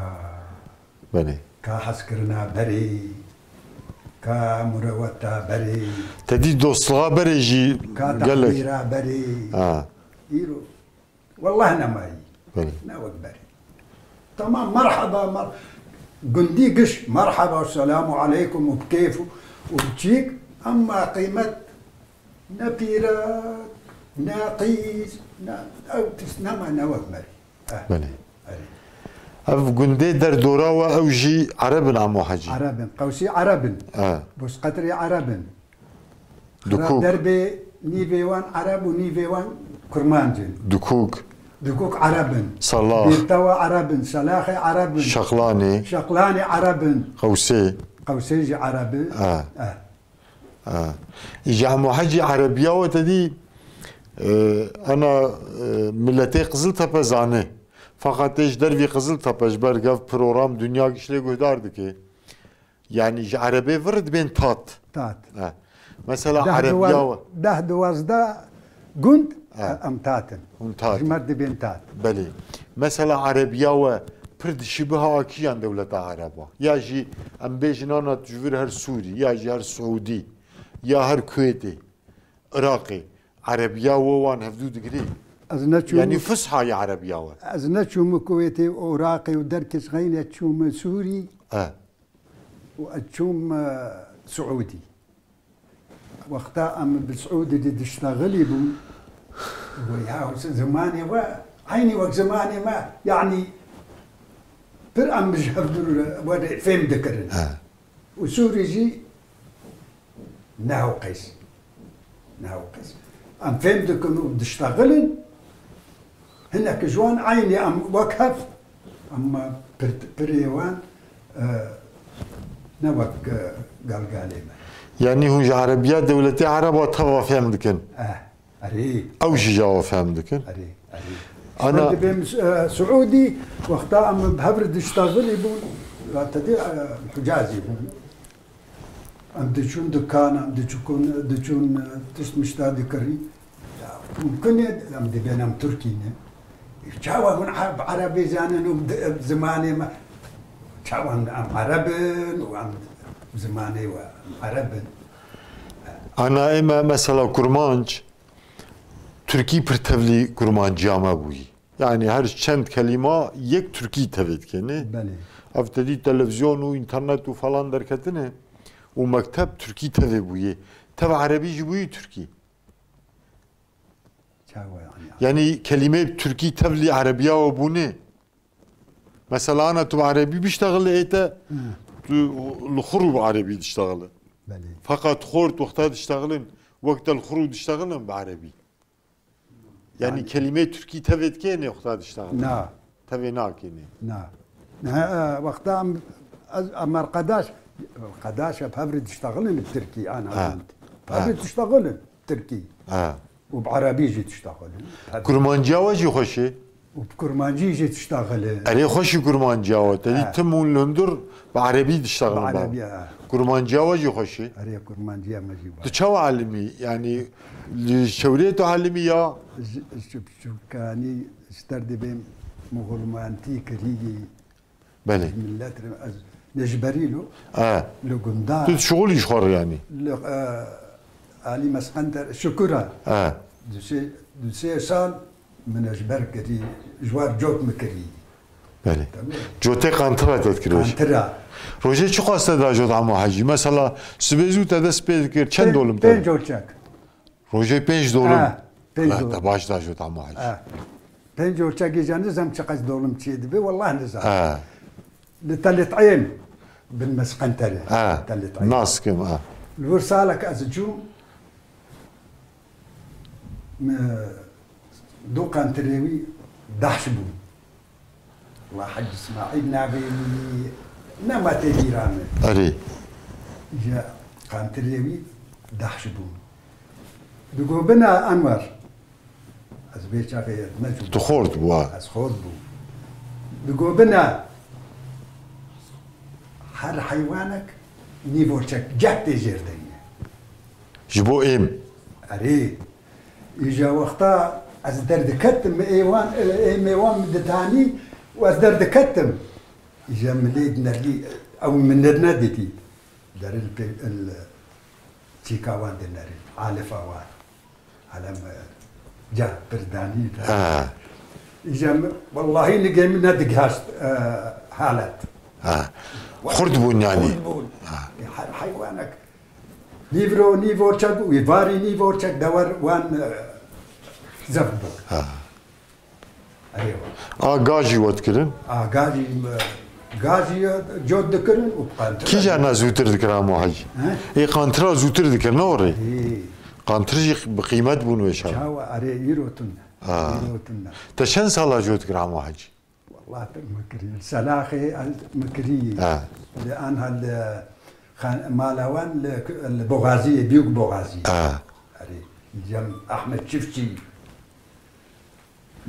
Belê. Ka hezkirina berê. Ka mureweta berê. Te dî dostluğa berê jî gelek. Ka teqdîra berê. Ha. Îro. Welleh nemayî. Belê. Ne wek berî. Tamam, merheba, mer gundî giş, merheba, selamu aleykum û bi kêf û, û bi çîk, emma qîmet ne pîrek, ne qîz, ne, ew tişt nema ne wek merî. Eh, Belê. Erê. Ev gundê derdora we ew jî Ereb in Amo Hecî? Ereb in, Qewsî Ereb in. Eh. Bosqetrê Ereb in. Dukûk. Derbê nîvê wan Ereb û nîvê wan Kurmanc in. Dukûk. Dukûk Ereb in. Salah. Bêrtewa Ereb in. Selaxê Ereb in. Şexlanê. Şexlanê Ereb in. Qewsê. Qewsê jî Ereb in. Ha. Eh. Ha. Îja Emo Hecî Erebiya we te dî, e, ana, e, miletê Qiziltepe zane. Feqet tê ji dervî Qiziltepe ji ber gev program dinya giş lê guhdar dike. Yanî ji erebê vir dibên tat. Tat. He. Mesela erebiya we. Deh duwazdeh gund em tat in. Hûn tat in. Ji me dibên tat. Belê. Mesela erebiya we pir dişibiha a kîjan dewleta ereba? Ya jî em bêjin ana tu ji vir her Sûrî, ya jî her Siûdî, ya her Kuwêtê, Iraqê. Erebiya we wan hevdû digirê? Ez neçûm. Yanî fusha ya erebiya we? Ez neçûm Kuwêtê û Iraqê û derkes xeyne çûm Sûrî. He. û ez çûm, e, Siûdî. Wexta em bi Siûdî de diştexilî bûn, û ya zimanê we eynî wek zimanê me, yanî pir em ji hev re fêm dikirin. He. Û Sûrî jî ne hew qeys. Ne hew qeys. Em fêm dikin û diştexilin, hinek ji wan eynî em wek hev, emma pir-, pirê wan, e, ne wek, e, galgalê me. Yanî hûn ji erebiya dewletê ereba teva fêm dikin? Eh, erê. Ew jî ji we fêm dikin? Erê, erê. Ana- Dibêm, e, Siûdî, wexta em bi hev re diştexilî bûn, ya te dî, e, Hicazî bûn. Em diçûn dikana, em diçûkûn, diçûn, e, tişt mişta dikirî. Ya, mumkin e, em dibên em Tirkî ne. Çawa hûn Ereb, Erebê zanin û di-, zimanê me? Çawa hûn em Ereb in û em zimanê we em Ereb in? Ana ê me mesela Kurmanc, Tirkî pir tevlî Kurmanciya me bûyî. Yani her çend kelîma yek Tirkî tevê dikene. Belê. Ev te dî televizyon û înternet û falan derketine û mekteb Tirkî tevê bûye. Tev Erebî jî bûyî Tirkî. Çawa yani? Yani kelîmeyê Tirkî tevlî Erebiya we bûne. Mesela ana tu Erebî biştexile ê te, tu li xwe rû bi Erebî diştexile. Belê. Feqet xort wexta diştexilin, wek te li xwe rû diştexilin bi Erebî. Yanî kelîmeyê Tirkî tevê dikê nê wexta diştexilin? Na. Tevê nakê nê? Na. Ne, e, wexta em, ez, em erqedaş, erqedaş hep hev re diştexilin bi Tirkî, ana Ha. Hev re Ha. diştexilin Tirkî. Ha. Û bi Erebî jî diştexilin. Hev re. Kurmanciya we jî xweş e? û bi kurmancî jî diştaxile. Erê xweş e kurmanciya we. Te dî Ha. tim hûn li hundir bi erebî diştaxilin Bi ba. erebî, ha. Kurmanciya we jî xweş e. Erê kurmanciya me jî baş. Tu çawa elimî? Yanî li çewrê tu elimî ya? Ji, ji, ji, kanî ji ter dibêm muhulmantî kirî. Belê. Millet re ez ne ji berî lo. E. Li gunda. Tu şixulî ji xwe re yanî. Li, e, Alî Mesqender Şukura. E. Du sê, du sê sal min ji ber kirî, ji war cot min kirî. Belê. Tamam. Cotê qantira te dikir. Qantira. Rojê çi qas te da cot Amo Hecî? Mesela sibê zû te dest pê dikir, çend Pê-, dolim te? Pênc olçak. Rojê pênc dolim. Ha, pênc Ha, dolim. Te baş da jot Amo Hecî. Ha. Pênc olçakî jî nizam çiqas dolim çê dibe, wallah nizam. Ha. Li Telît'êm bin mesqentere. Ha. Telît'êm. Nas kim, ha. Li wir salek ez çûm, me du qantirê wî dahş bûn. Wela Hec Îsmaîl navê wî nema tê bîra min. Erê. Ji qantirê wî dahş bûn. Digobina Enwer. Ez vê çaxê ne çûbû. Tu xort bû, ha. Ez xort bûm. Digobina her heywanek nîv olçek ceh tê jêr de ye. Ji bo êm. Erê. Îja wexta ez derdiketim, ê wan, ê mêwan min didanî û ez derdiketim. Îja min lê dinerî, ew min nedîtî. Deril pê, il, çîka wan dinerî, alifa wan. Alem, e, ca pirdanî de. Ha. Îja min, wellahî nigê min nedigihaşt, e, halet. Ha. Xurt bûn yanî. Xurt bûn. Ha. E, her heywanek Nîvro, nîvorçek û varî nîvorçek dewer wan, e, zef bû. Ha. Eywa. A gajî we dikirin? A gajî, e, gajî, e, cot dikirin û qantir. Kîja na zûtir dikir Amo Hecî? He? Ê qantira zûtir dikir, ne orê? Ê. Qantir jî bi qîmet bûn wê şer. Çawa, erê, îro tune. Ha. Îro tune. Te çend sala cot dikir Amo Hecî? Wallah, tu min kirî. Selaxê ez min kirî. Ha. Li anha li xan-, mala wan li, li Boxaziyê, Büyük Boxaziyê. Ha. Erê. Cem Ahmet Çiftçi.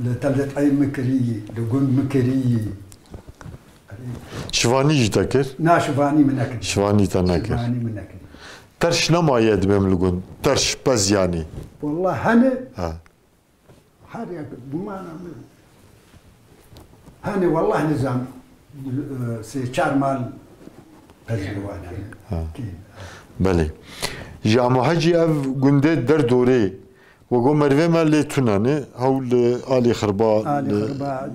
Li Telît'ê min kirî, li gund min kirî. Erê. Şivanî jî te kir? Na, şivanî min nekir. Şivanî te nekir. Şivanî min nekir. Terş nemaye dibêm li gund. Terş, pez yanî. Wallah hene. Ha. Her yek gumana min. Hani wallah nizam, e, sê çar mal pezî wan hene. Ha. Kî? Belê. Ji Amo Hecî ev gundê der dorê. We got merivê me lê tune ne. Hew li Alî Xirba, Alî li Xirba,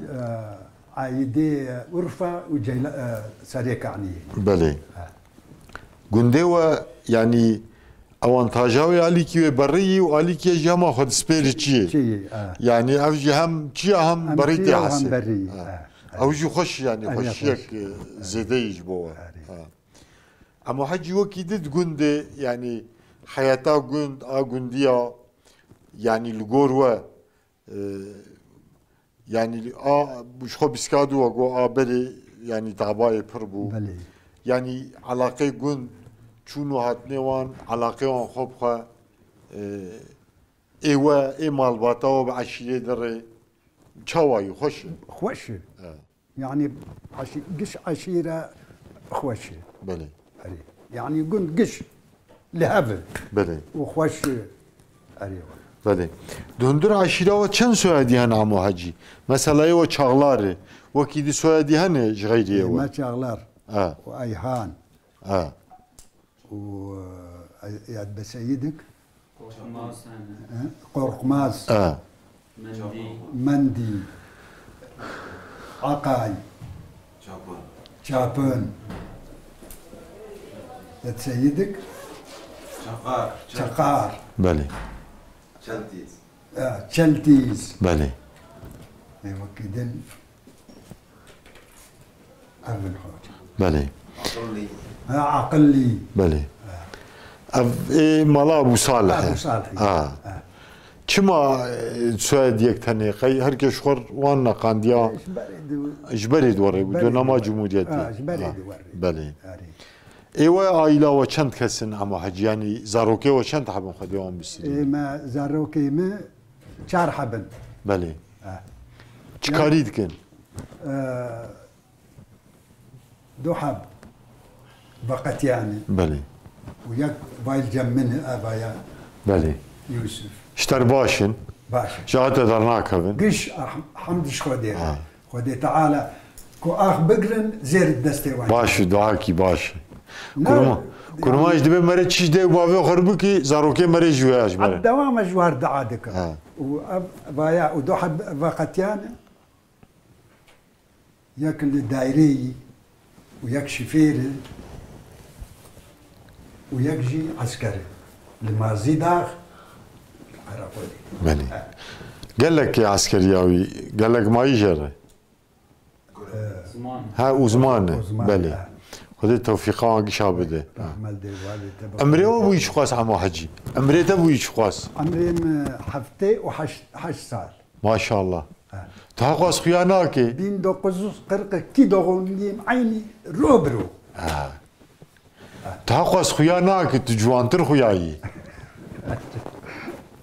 e, Aîdê, e, Urfa û Ceyla-, e, Serê Kaniyê. Belê. Ha. Gundê we, yanî, awantaja wê alîkî wê berî yî û alîkî jî hema xwe dispêrî çiyê. Çiyê, ha. Yanî, ev jî hem çiya hem Hem berî çiya tê hem hesê. Berî, Ha. Ha. Ew jî xweş, yanî, Ev jî xweşiyek, xweş. e, zêde yî ji bo we. Erê. Ha. Emo Hecî wekî di gundê, yanî, heyeta gund, a gundiya, yanî, li gor we, Ee, yanî a, ji xwe bîskad û got a berê, yanî dabayê pir bû. Belê. Yanî elaqê gund, çûn û hatinê wan, elaqê wan xwe bi xwe, e, ê we, ê malbata we bi eşîrê de rê çawa yî? Xweş e? Xweş e. Evet. Yanî eşî-, giş eşîre xweş e. Belê. Erê. Yanî gund giş li hev e. Belê. Û xweş e. Erê. Belê. Di hundir eşîra we çend soyadî hene Emo Hecî? Mesela yê we Çağlar e. Wekî di soyadî hene ji xeyrî yê we? Me Çağlar. Ha. Û Ayhan. Ha. û, e, Yad be Seyidik. Korkmaz. He? Korkmaz. Ha. Mendî. Mendî. Akay. Çapın. Çapın. Yad Seyidik. Çakar. Çakar. Belê. Çeltîz. Ha, Çeltîz. Belê. Ê wekî din. Ev in hoca. Belê. Aqillî. Ha, Aqillî. Belê. Ha. Ev ê mala Ebû Salih e. Ebû Salihê. Ha. Ha. Çima, e, soyadiyek tenê? Qey her kes xwe wan neqandiya? Ji berê di Ji berê di werê bû, Berê di dönema werê. Cumhuriyetê. Ha, ji berê Ha. di werê. Belê. Erê. Ê we aîla we çend kes in Emo Hecî? Yanî zarokê we çend heb in Xwedê wan bistînin? Ê me zarokê me çar heb in. Belê. Ha. Çi karî dikin? Ee, du heb veqetiyane. Belê. Û yek vayl cem min e, evaya Belê. Yusuf. Ji te re baş in. Baş. Ji te dernakevin. Giş, ah, hemd ji Xwedê. Ha. Xwedê Teala ku ax bigirin, zêr destê wan. Baş e, dua kî baş e. Ne, Kurma, yani kurma ji dibe mere çiş de û bavê xwe bikî, zarokê mere jî wê ji mere. Dewam e ji war dua dikim. Ha. Û ev vaya û du heb veqetiyane. Yek li daireyî û yek şifêr e û yek jî esker e. Li Mazî dax, Qereqolê. Belê. He. Gelek ê eskeriya wî, gelek mayî jê re. He, uzman e. Uzman, Belê. He. Xwedê tewfîqa wan gişa bide. Rahmet dê valê te. Emrê we bûyî çiqas Emo Hecî? Emrê te bûyî çiqas? Emrê min heftê û heşt, heşt sal. Maşallah. Ha. Tu heqas xuya nake. Bin dokuz yüz kırk iki doğumluyum, aynı Robro. Ha. Tu heqas xuya nake, tu ciwantir xuya yî.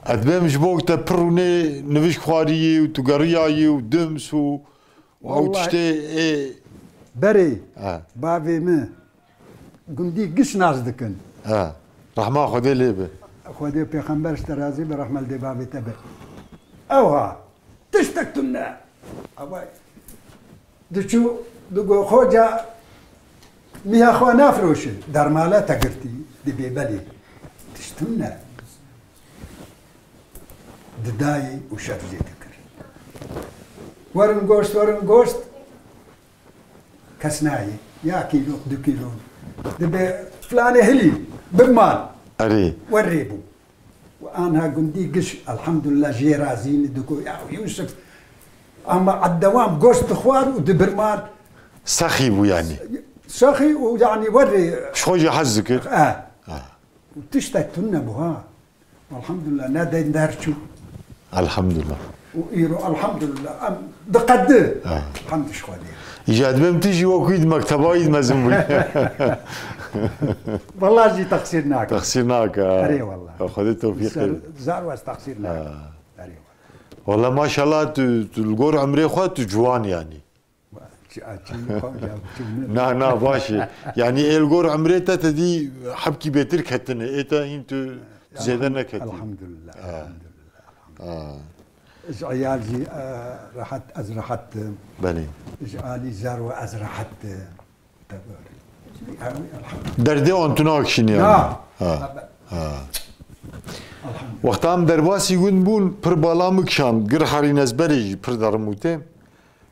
Ez dibêm ji bo te pir rûnê nivîsk xwariyî û tu geriyayî û dims û, û ew Vallahi tiştê ê. Berê, Ha. Bavê min. Gundî giş nas dikin. He. Rehma Xwedê lê be. Xwedê pêxember ji te razî be, rehma li dê bavê te be. Ew ha, tiştek tune. Ewa diçû, digo, Xoca, miha xwe nafroşin. Dermale te girtî, dibê belê. Tişt tune. Didayê û şer jê dikir. Werin goşt, werin goşt. Kes nayê. Ya kîlo, du kîlo. Dibe filanê hilî, bi mal. Erê. Werê bû. Û anha gundî giş, elhamdulillah, jê razî ne, digo, ya Yusuf, ama eddewam goşt dixwar û dibir mal. Sexî bû yani. Sexî û yani werê. Ji xwe jî hez dikir. Eh. Ah. Û tiştek tune bû ha. Elhamdulillah, ne deynder çû. Elhamdulillah. Û îro, elhamdulillah, em diqedi. Ha. Hemd ji Xwedê. Îca dibêm tu jî wekî di mekteba yî di mezin bûyî. Wela jî teqsîr nake. Teqsîr nake, ha. Erê wela. Xwedê tewfîq Ser-, bide. Zar wes teqsîr nake. Ha. Erê wela. Wela maşallah tu, tu li gor emrê xwe tu ciwan yanî. Çi, çi, çi, çi, Na, na, baş e. Yani ê li gor emrê te, te dî hebkî bêtir ketine. Ê te hîn tu zêde Elham-, neketî. Elhamdulillah, Ha. Elhamdulillah, elhamdulillah. Ha. Ji eyal jî, e, rehet, ez rehet im. Belê. Ji alî zerwe ez rehet im. Te gor. Elhamdulillah. Derdê wan tu nakişînî yani. Na. Ha. Ha. Elhamdulillah. Wexta em derbasî gund bûn, pir bala min kişand. Gir herîn ez berê jî pir derim û tê.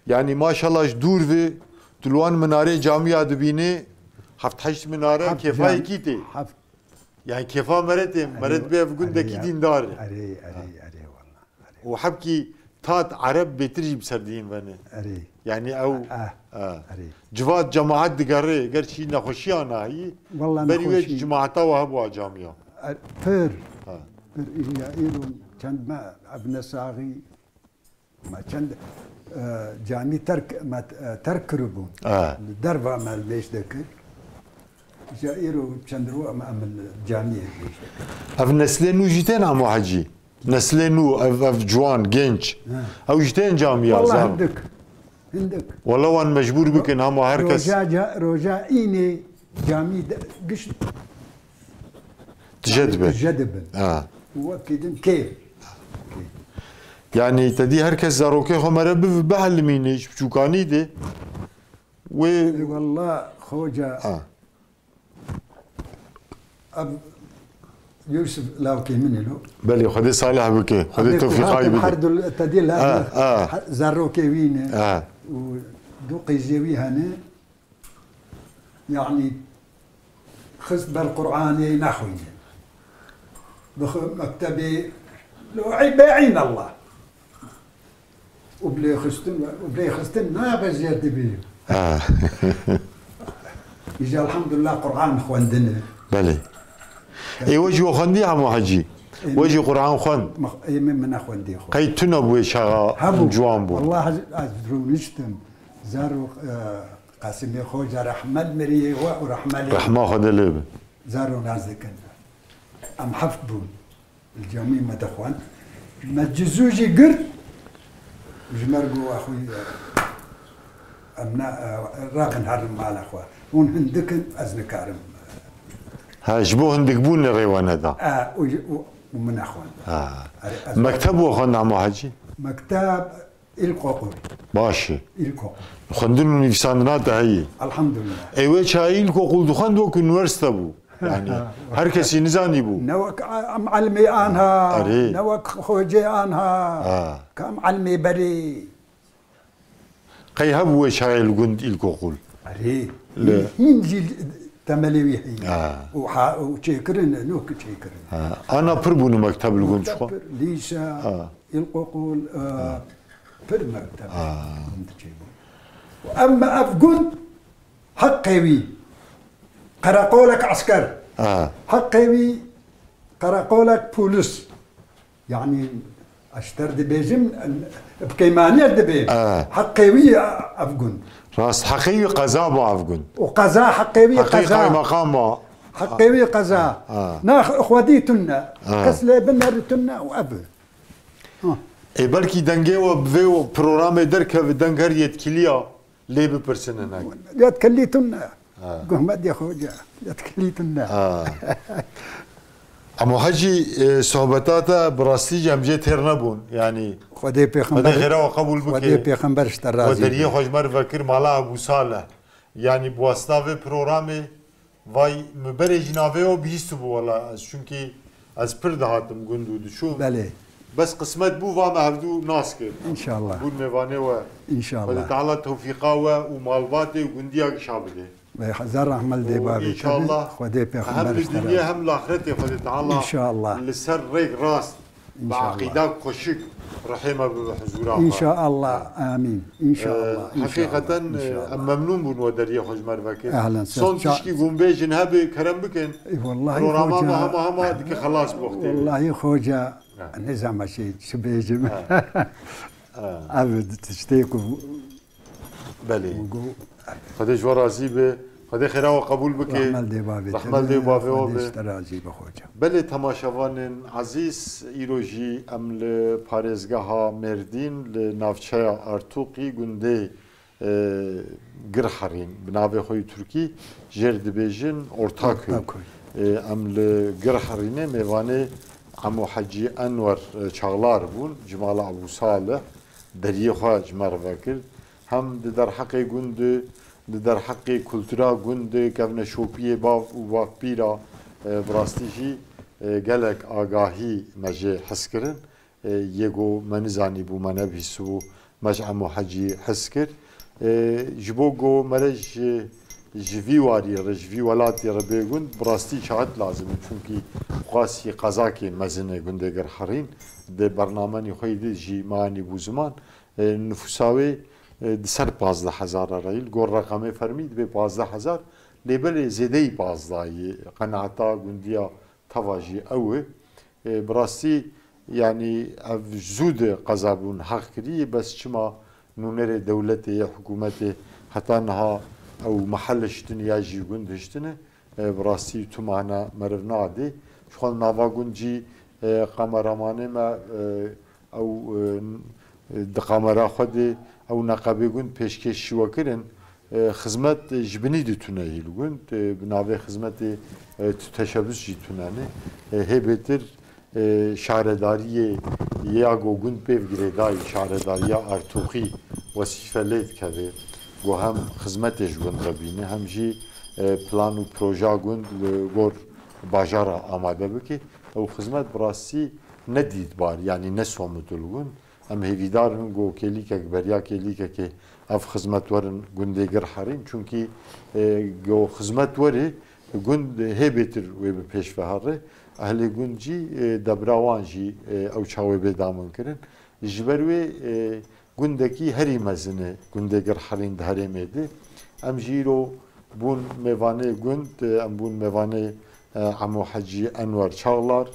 Yani maşallah ji dûr ve tu li wan minarê camiya dibînî, heft heşt minare Heft kêfa cam-, yekî tê. Heft Yani kêfa mere tê, Erê, mere dibê ev gundekî erê, dîndar e. Erê, erê, Ha. Erê, wala, erê. Û hebkî tat Ereb bêtir jî bi ser diyîn vene. Erê. Yani ew, Ah, ah, ha. Erê. Civat cemaat digere, gerçî nexweşiya nahî, Wala berî wê nexweşî. Cemaata we hebûa camiya. Er-, pir, Ha. Pir, ya îro çend me ev nesaxî, Me çend, e, camî terk, me, e, terk kiribûn. E. Li derva me li mêj dekir. Ji îro çend ro em, em li camiyê mêj dikin. Ev neslê nû jî tên Emo Hecî? Neslê nû, ev, ev ciwan, genç. He. Ew jî tên camiya, Wala zam. Hindik. Hindik. Wala wan mecbûr bikin, hema her kes Roja ca-, roja înê camî de, giş Tije dibe. Tije dibin. Ha. Û wekî din kêf. Yani te dî her kes zarokê xwe mere bi, bihelimîne, ji biçûkanî de. Wê Ê wallah, xoca. Ha. Ev Yusuf lawkê min e lo. Belê, Xwedê salih bike. Xwedê Ev ê tewfîqayî hatin bide. Her du te dî la Ha, ha. Zarokê wî ne. Ha. Û du qîzê wî hene. Yanî xist ber Qur'anê nexwîne. Bixwe mektebê lo ey bê'în Allah. Û bilê xistin, û bilê xistin nabe zêr dibî. Ha. Îja elhamdulillah Qur'an xwendine. Belê. Ê we jî we xwendî Hemo Hecî? Ê We jî Qur'an xwend? Ê min, min nexwendî xwe. Qey tune bû wê çaxa Hebû. Ciwan bû. Allah ez, ez rûniştim. Zarok, e, Qasimê Xoca rehmet miriyê we û rehmelê Rehma Xwedê lê be. Zaro nas dikin. Em heft bûn. Li camî me dixwend. Me cizû jî girt. Ji me re got, "Axwî, em ne, rabin herin mala xwe. Hûn hindik in, ez nikarim." Ha, ji bo hindikbûnê rê we neda. E, û, û, û min nexwend. Ha. Erê, ez Mekteb we xwend Emo Hecî? Mekteb, ilkokul. Baş e. İlkokul. Xwendin û nivîsandina te heye? Elhamdülillah. Ê wê çaxê ilkokul dixwend wek unîversîte bû. Yani her kesî nizanî bû. Ne wek a-, em elmê anha, Erê. ne wek xocê anha, Ha. ka em elmê berê. Qey hebû wê çaxê li gund ilkokul? Erê. Li- Hîn jî temelê wî heye. Ha. Û ha-, û çêkirin, nok çêkirin. Ha. Ana pir bûn mekteb li gund Mekteb çixwe? pir, lîse, Ha. ilkokul, e, Ha. pir mekteb Ha. gund çêbûn. Û em, ev gund heqê wî qereqolek esker. Ha. Heqê wî qereqolek polis. Yani, ez ji te re dibêjim, bi keymaniyê dibêm. Ha. Heqê wî ev gund. Rast, heqê wî qeza ba ev gund. Û qeza heqê wî Heqê qeza. qaymeqam ba. Heqê wî qeza. Ha. Na xwedî tune. Ha. Kes lê bineri tune û ev. Ha. Ê belkî dengê we bi vê programê derkeve, deng her yetkiliya. Lê bipirsin hinek. Yetkilî tune. Ha. Guhmet ya xoca. Yetkilî tune. Ha. Emo Hecî, e, sohbeta te bi rastî jî em jê têr nebûn. Yani, Xwedê Xwedê pêxember, xêra we qebûl bike. Xwedê pêxember ji te We razî deriyê be. xwe ji me re vekir mala Ebû Salih. Yani, bi wasta vê programê, vay, min berê jî navê we bihîstibû wela ez. Çunkî ez pir dihatim gund û diçûm. Belê. Bes qismet bû, va me hevdû nas kir. Înşallah. Bûn mêvanê we. Înşallah. Xwedê Teala tewfîqa we û malbatê û gundiya gişa bide. Ve hezar rahmet lê Û bavê te be. înşallah Xwedê hem pêxember li ji te dinyê razî. hem li axretê Xwedê Teala Înşallah. li ser rêk rast, bi Înşallah. eqîda xweşik rihê me bibe huzûra xwe. Înşallah. Amîn. Înşallah. Ee, Înşallah. heqîqeten, e, Înşallah. em memnûn bûn we deriyê xwe ji me re vekir. Ehlen, ser Son ça- tişkî ku em bêjin hebe kerem bikin. Ey, wellahî Programa xoca. me hema hema dike xelas bi wextê. Wellahî xoca, Ha. nizam ez çi bêjim. Ha. Ha. Ev tiştê ku Belê. Û go- Xwedê ji we razî be. Xwedê xêra we qebûl bike. Rehmet lê bavê te Rehmet be, lê bavê we Xwedê be. ji te razî be xoca. Belê temaşevanên ezîz, îro jî em li parêzgeha Mêrdîn, li navçeya Artûqî, gundê, e, Girherîn, bi navê xwe yî Tirkî jêr dibêjin Ortaköy. Ortaköy. E, em li Girherînê mêvanê Emo Hecî Enwer, e, Çağlar bûn, ji mala Ebû Salih, deriyê xwe ji me re vekir. Hem di derheqê gund de, di derheqê kultura gund de, kevneşopiyê bav û bavpîra, e, bi rastî jî, e, gelek agahî me jê hez kirin. E, yê ku me nizanîbû, me nebihîstibû, me ji Emo Hecî hez kir. E, ji bo ku mere ji, ji vî warî re, ji vî welatî re bê gund, bi rastî çaxet lazim e. Çunkî xwasî qezakê mezin e gundê Girherîn. Di bernamanî xwe yî de jî me anîbû ziman. E, nifûsa wê, e, di ser pazdeh hezar re yî. Li gor reqemê fermî dibê pazdeh hezar, lê belê zêdeyî pazdeh yî. Qenaeta gundiya teva jî ew e. E, bi rastî, yanî ev zû di qeza bûn heq kirî, bes çima nûnerê dewletê yê hikûmetê heta niha ew mehel hiştin ya jî gund hiştine, e, bi rastî tu mana meriv nadê. Ji xwe nava gund jî, e, kameramanê me, e, ew, e, di kamera xwe de ew neqebê gund pêşkêş ji we kirin. E, xizmet ji binî de tune hî li gund. E, bi navê xizmetê, e, tu teşebus jî tune ne. E, hê bêtir, e, şaredariyê ya go gund pêv girêdayî, şaredariya Artûqî wesîfe lê dikeve. Go hem xizmetê ji gund re bîne, hem jî, e, plan û proja gund li gor bajara amade bike. Ew xizmet bi rastî ne dîtbar, yanî ne somut li gund. Em hêvîdar in ku kêlîkek beriya kêlîkekê ev xizmet werin gundê Girherîn. Çunkî, e, ku xizmet werê gund hê bêtir wê bi pêş ve herê. Ehlê gund jî, e, debra wan jî, e, ew çaxê bê damin kirin. Ji ber wê, e, gundekî herî mezin e gundê Girherîn di herêmê de. Em jî îro bûn mêvanê gund, e, em bûn mêvanê, e, Emo Hecî Enwer Çağlar.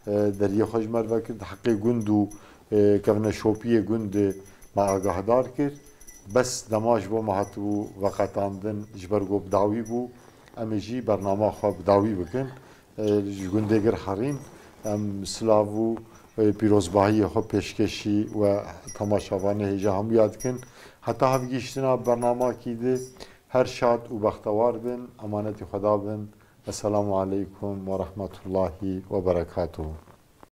E, deriyê xwe ji me re vekir, di heqê gund û, e, kevneşopiyê gund de me agahdar kir. Bes dema ji bo me hatibû veqetandin, ji ber ku bi dawî bû, em ê jî bernama xwe bi dawî bikin. E, ji gundê Girherîn em silav û pîrozbahiyê xwe pêşkêşî we temaşevanê hêja hemûya dikin. Heta hevgihîştina bernamekî di her şad û bextewar bin, emanetî Xweda bin. Esselamu aleykum ve rahmetullahi ve berekatuhu.